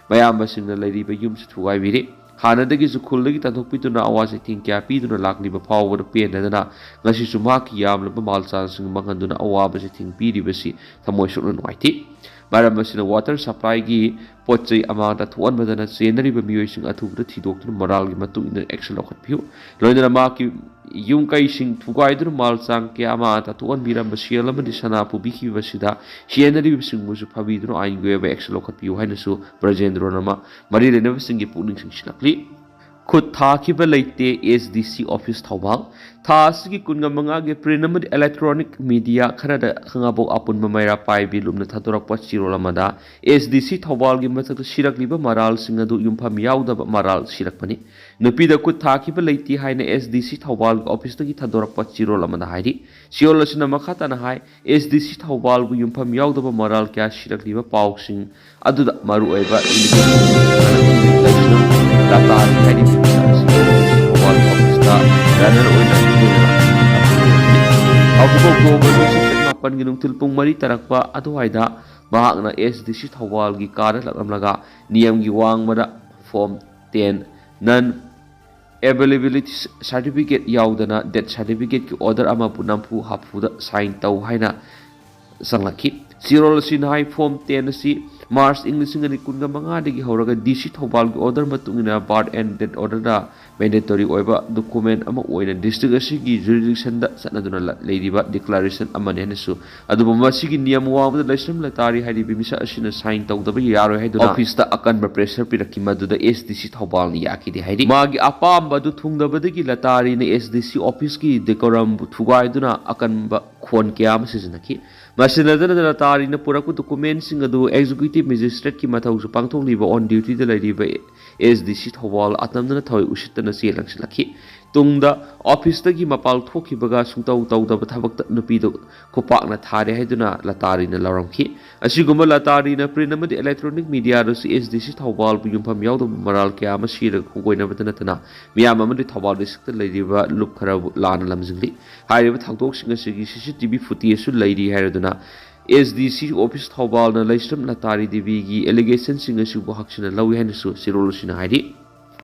ꯃꯌꯥꯝꯕꯁꯤꯡꯅ ꯂꯩꯔꯤꯕ ꯌꯨꯝꯁꯨ ꯊꯨꯒꯥꯏꯕꯤꯔꯦ꯫ ꯍꯥꯟꯅꯗꯒꯤꯁꯨ ꯈꯨꯜꯗꯒꯤ ꯇꯥꯟꯊꯣꯛꯄꯤꯗꯨꯅ ꯑꯋꯥ ꯆꯩꯊꯦꯡ ꯀꯌꯥ ꯄꯤꯗꯨꯅ ꯂꯥꯛꯂꯤꯕ ꯐꯥꯎꯕꯗ ꯄꯦꯟꯗꯗꯅ ꯉꯁꯤꯁꯨ ꯃꯍꯥꯛꯀꯤ ꯌꯥꯝꯂꯕ ꯃꯥꯜ ꯆꯥꯁꯤꯡ ꯃꯥꯡꯍꯟꯗꯨꯅ ꯑꯋꯥꯕ ꯆꯩꯊꯦꯡ ꯄꯤꯔꯤꯕꯁꯤ ꯊꯃꯣꯏ ꯁꯣꯛꯅ ꯅꯨꯡꯉꯥꯏꯇꯦ꯫ ꯃꯔꯝ ꯑꯁꯤꯅ ꯋꯥꯇꯔ ꯁꯄ꯭ꯂꯥꯏꯒꯤ ꯄꯣꯠ ꯆꯩ ꯑꯃꯥꯡ ꯑꯇꯥ ꯊꯣꯛꯍꯟꯕꯗꯅ ꯆꯦꯟꯅꯔꯤꯕ ꯃꯤꯑꯣꯏꯁꯤꯡ ꯑꯊꯨꯕꯗ ꯊꯤꯗꯣꯛꯇꯨꯅ ꯃꯔꯥꯜꯒꯤ ꯃꯇꯨꯡ ꯏꯟꯅ ꯑꯦꯛꯁꯟ ꯂꯧꯈꯠꯄꯤꯌꯨ꯫ ꯂꯣꯏꯅꯅ ꯃꯍꯥꯛꯀꯤ ꯌꯨꯝ ꯀꯩꯁꯤꯡ ꯊꯨꯒꯥꯏꯗꯨꯅ ꯃꯥꯜ ꯆꯥꯡ ꯀꯌꯥ ꯑꯃꯥꯡ ꯑꯇꯥ ꯊꯣꯛꯍꯟꯕꯤꯔꯝꯕ ꯁꯦꯜ ꯑꯃꯗꯤ ꯁꯅꯥ ꯄꯨꯕꯤꯈꯤꯕꯁꯤꯗ ꯆꯦꯟꯅꯔꯤꯕꯁꯤꯡꯕꯨꯁꯨ ꯐꯥꯕꯤꯗꯨꯅ ꯑꯥꯏꯟꯒꯤ ꯑꯣꯏꯕ ꯑꯦꯛꯁꯟ ꯂꯧꯈꯠꯄꯤꯌꯨ ꯍꯥꯏꯅꯁꯨ ꯕ꯭ꯔꯖꯦꯟꯗ꯭ꯔꯣꯅ ꯃ-, ꯃꯔꯤ ꯂꯩꯅꯕꯁꯤꯡꯒꯤ ꯄꯨꯛꯅꯤꯡ ꯆꯤꯡꯁꯤꯜꯂꯛꯂꯤ꯫ ꯈꯨꯠ ꯊꯥꯈꯤꯕ ꯂꯩꯇꯦ, ꯑꯦꯁ ꯗꯤ ꯁꯤ ꯑꯣꯐꯤꯁ ꯊꯧꯕꯥꯜ꯫ ꯊꯥ ꯑꯁꯤꯒꯤ ꯀꯨꯟꯒ ꯃꯉꯥꯒꯤ ꯄ꯭ꯔꯤꯟ ꯑꯃꯗꯤ ꯏꯂꯦꯛꯇ꯭ꯔꯣꯅꯤꯛ ꯃꯤꯗꯤꯌꯥ ꯈꯔꯗ ꯈꯥꯉꯕꯣꯛ ꯑꯄꯨꯟꯕ ꯃꯩꯔꯥ ꯄꯥꯏꯕꯤ ꯂꯨꯞꯅ ꯊꯥꯗꯣꯔꯛꯄ ꯆꯦꯔꯣꯜ ꯑꯃꯗ ꯑꯦꯁ ꯗꯤ ꯁꯤ ꯊꯧꯕꯥꯜꯒꯤ ꯃꯊꯛꯇ ꯁꯤꯔꯛꯂꯤꯕ ꯃꯔꯥꯜꯁꯤꯡ ꯑꯗꯨ ꯌꯨꯝꯐꯝ ꯌꯥꯎꯗꯕ ꯃꯔꯥꯜ ꯁꯤꯔꯛꯄꯅꯤ꯫ ꯅꯨꯄꯤꯗ ꯈꯨꯠ ꯊꯥꯈꯤꯕ ꯂꯩꯇꯦ ꯍꯥꯏꯅ ꯑꯦꯁ ꯗꯤ ꯁꯤ ꯊꯧꯕꯥꯜꯒꯤ ꯑꯣꯐꯤꯁꯇꯒꯤ ꯊꯥꯗꯣꯔꯛꯄ ꯆꯦꯔꯣꯜ ꯑꯃꯗ ꯍꯥꯏꯔꯤ꯫ ꯆꯦꯔꯣꯜ ꯑꯁꯤꯅ ꯃꯈꯥ ꯇꯥꯅ ꯍꯥꯏ, ꯑꯦꯁ ꯗꯤ ꯁꯤ ꯊꯧꯕꯥꯜꯕꯨ ꯌꯨꯝꯐꯝ ꯌꯥꯎꯗꯕ ꯃꯔꯥꯜ ꯀꯌꯥ ꯁꯤꯔꯛꯂꯤꯕ ꯄꯥꯎꯁꯤꯡ ꯑꯗꯨꯗ ꯃꯔꯨꯑꯣꯏꯕ ꯏꯂꯤꯒꯦꯁꯟ ꯂꯇꯥꯔꯤ ꯍꯥꯏꯔꯤꯕ ꯃꯤꯁꯛ ꯑꯁꯤ ꯊꯧꯕꯥꯜ ꯑꯣꯐꯤꯁꯇ ꯔꯟꯅꯔ ꯑꯣꯏꯅ ꯂꯣꯏꯅꯔꯛꯈꯤ꯫ ꯍꯧꯈꯤꯕ ꯑꯣꯛꯇꯣꯕꯔꯒꯤ ꯁꯨꯞꯅ ꯃꯥꯄꯟꯒꯤ ꯅꯨꯡꯊꯤꯜ ꯄꯨꯡ ꯃꯔꯤ ꯇꯥꯔꯛꯄ ꯑꯗꯨꯋꯥꯏꯗ ꯃꯍꯥꯛꯅ ꯑꯦꯁ ꯗꯤ ꯁꯤ ꯊꯧꯕꯥꯜꯒꯤ ꯀꯥꯗ ꯂꯥꯛꯂꯝꯂꯒ ꯅꯤꯌꯝꯒꯤ ꯋꯥꯡꯃꯗ ꯐꯣꯔꯝ ꯇꯦꯟ, ꯅꯟ ꯑꯦꯕꯦꯂꯦꯕꯤꯂꯤꯇꯤ ꯁꯥꯔꯇꯤꯐꯤꯀꯦꯠ ꯌꯥꯎꯗꯅ ꯗꯦꯠ ꯁꯥꯔꯇꯤꯐꯤꯀꯦꯠꯀꯤ ꯑꯣꯔꯗꯔ ꯑꯃꯕꯨ ꯅꯝꯐꯨ ꯍꯥꯐꯨꯗ ꯁꯥꯏꯟ ꯇꯧ ꯍꯥꯏꯅ ꯆꯪꯂꯛꯈꯤ꯫ ꯆꯦꯔꯣꯜ ꯑꯁꯤꯅ ꯍꯥꯏ, ꯐꯣꯔꯝ ꯇꯦꯟ ꯑꯁꯤ ꯃꯥꯔꯆ ꯏꯪ ꯂꯤꯁꯤꯡ ꯑꯅꯤ ꯀꯨꯟꯒ ꯃꯉꯥꯗꯒꯤ ꯍꯧꯔꯒ ꯗꯤ ꯁꯤ ꯊꯧꯕꯥꯜꯒꯤ ꯑꯣꯔꯗꯔ ꯃꯇꯨꯡ ꯏꯟꯅ ꯕꯥꯔꯠ ꯑꯦꯟ ꯗꯦꯠ ꯑꯣꯔꯗꯔꯗ ꯃꯦꯟꯗꯦꯇꯣꯔꯤ ꯑꯣꯏꯕ ꯗꯣꯀꯨꯃꯦꯟ ꯑꯃ ꯑꯣꯏꯅ ꯗꯤꯁꯇ꯭ꯔꯤꯛ ꯑꯁꯤꯒꯤ ꯖꯨꯔꯤꯗꯤꯛꯁꯟꯗ ꯆꯠꯅꯗꯨꯅ ꯂ-, ꯂꯩꯔꯤꯕ ꯗꯤꯀ꯭ꯂꯥꯔꯦꯁꯟ ꯑꯃꯅꯤ ꯍꯥꯏꯅꯁꯨ, ꯑꯗꯨꯕꯨ ꯃꯁꯤꯒꯤ ꯅꯤꯌꯝ ꯋꯥꯡꯃꯗ ꯂꯩꯁ꯭ꯔꯝ ꯂꯇꯥꯔꯤ ꯍꯥꯏꯔꯤꯕ ꯃꯤꯁꯛ ꯑꯁꯤꯅ ꯁꯥꯏꯟ ꯇꯧꯗꯕ ꯌꯥꯔꯣꯏ ꯍꯥꯏꯗꯨꯅ ꯑꯣꯐꯤꯁꯇ ꯑꯀꯟꯕ ꯄ꯭ꯔꯦꯁꯔ ꯄꯤꯔꯛꯈꯤ꯫ ꯃꯗꯨꯗ ꯑꯦꯁ ꯗꯤ ꯁꯤ ꯊꯧꯕꯥꯜꯅ ꯌꯥꯈꯤꯗꯦ ꯍꯥꯏꯔꯤ꯫ ꯃꯥꯒꯤ ꯑꯄꯥꯝꯕ ꯑꯗꯨ ꯊꯨꯡꯗꯕꯗꯒꯤ ꯂꯇꯥꯔꯤꯅ ꯑꯦꯁ ꯗꯤ ꯁꯤ ꯑꯣꯐꯤꯁꯀꯤ ꯗꯦꯀꯣꯔꯝꯕꯨ ꯊꯨꯒꯥꯏꯗꯨꯅ ꯑꯀꯟꯕ ꯈꯣꯟ ꯀꯌꯥ ꯑꯃ ꯁꯤꯖꯤꯟꯅꯈꯤ꯫ ꯃꯁꯤꯗ ꯅꯠꯇꯅ ꯂꯇꯥꯔꯤꯅ ꯄꯨꯔꯛꯄ ꯗꯣꯀꯨꯃꯦꯟꯁꯤꯡ ꯑꯗꯨ ꯑꯦꯛꯖꯤꯀ꯭ꯌꯨꯇꯤꯚ ꯃꯦꯖꯤꯁꯇ꯭ꯔꯦꯠꯀꯤ ꯃꯊꯧꯁꯨ ꯄꯥꯡꯊꯣꯛꯂꯤꯕ ꯑꯣꯟ ꯗ꯭ꯌꯨꯇꯤꯗ ꯂꯩꯔꯤꯕ ꯑꯦꯁ ꯗꯤ ꯁꯤ ꯊꯧꯕꯥꯜ ꯑꯇꯝꯅꯅ ꯊꯋꯥꯏ ꯎꯁꯤꯠꯇꯅ ꯆꯦ ꯂꯪꯁꯤꯜꯂꯛꯈꯤ꯫ ꯇꯨꯡꯗ ꯑꯣꯐꯤꯁꯇꯒꯤ ꯃꯄꯥꯜ ꯊꯣꯛꯈꯤꯕꯒ ꯁꯨꯡꯇꯧ ꯇꯧꯗꯕ ꯊꯕꯛꯇ ꯅꯨꯄꯤꯗꯨ ꯈꯨꯄꯥꯛꯅ ꯊꯥꯔꯦ ꯍꯥꯏꯗꯨꯅ ꯂꯇꯥꯔꯤꯅ ꯂꯥꯎꯔꯝꯈꯤ꯫ ꯑꯁꯤꯒꯨꯝꯕ ꯂꯇꯥꯔꯤꯅ ꯄ꯭ꯔꯤꯟ ꯑꯃꯗꯤ ꯏꯂꯦꯛꯇ꯭ꯔꯣꯅꯤꯛ ꯃꯤꯗꯤꯌꯥꯗꯁꯨ ꯑꯦꯁ ꯗꯤ ꯁꯤ ꯊꯧꯕꯥꯜꯕꯨ ꯌꯨꯝꯐꯝ ꯌꯥꯎꯗꯕ ꯃꯔꯥꯜ ꯀꯌꯥ ꯑꯃ ꯁꯤꯔꯒ ꯈꯣꯡꯒꯣꯏꯅꯕꯇ ꯅꯠꯇꯅ ꯃꯤꯌꯥꯝ ꯑꯃꯗꯤ ꯊꯧꯕꯥꯜ ꯗꯤꯁꯇ꯭ꯔꯤꯛꯇ ꯂꯩꯔꯤꯕ ꯂꯨꯞ ꯈꯔꯕꯨ ꯂꯥꯟꯅ ꯂꯝꯖꯤꯡꯂꯤ꯫ ꯍꯥꯏꯔꯤꯕ ꯊꯧꯗꯣꯛꯁꯤꯡ ꯑꯁꯤꯒꯤ ꯁꯤ ꯁꯤ ꯇꯤ ꯚꯤ ꯐꯨꯇꯦꯖꯁꯨ ꯂꯩꯔꯤ ꯍꯥꯏꯔꯗꯨꯅ ꯑꯦꯁ ꯗꯤ ꯁꯤ ꯑꯣꯐꯤꯁ ꯊꯧꯕꯥꯜꯅ ꯂꯩꯁ꯭ꯔꯝ ꯂꯇꯥꯔꯤ ꯗꯦꯕꯤꯒꯤ ꯑꯦꯂꯤꯒꯦꯁꯟꯁꯤꯡ ꯑꯁꯤꯕꯨ ꯍꯛꯁꯤꯟꯅ ꯂꯧꯏ ꯍꯥꯏꯅꯁꯨ ꯆꯦꯔꯣꯜ ꯑꯁꯤꯅ ꯍꯥꯏꯔꯤ꯫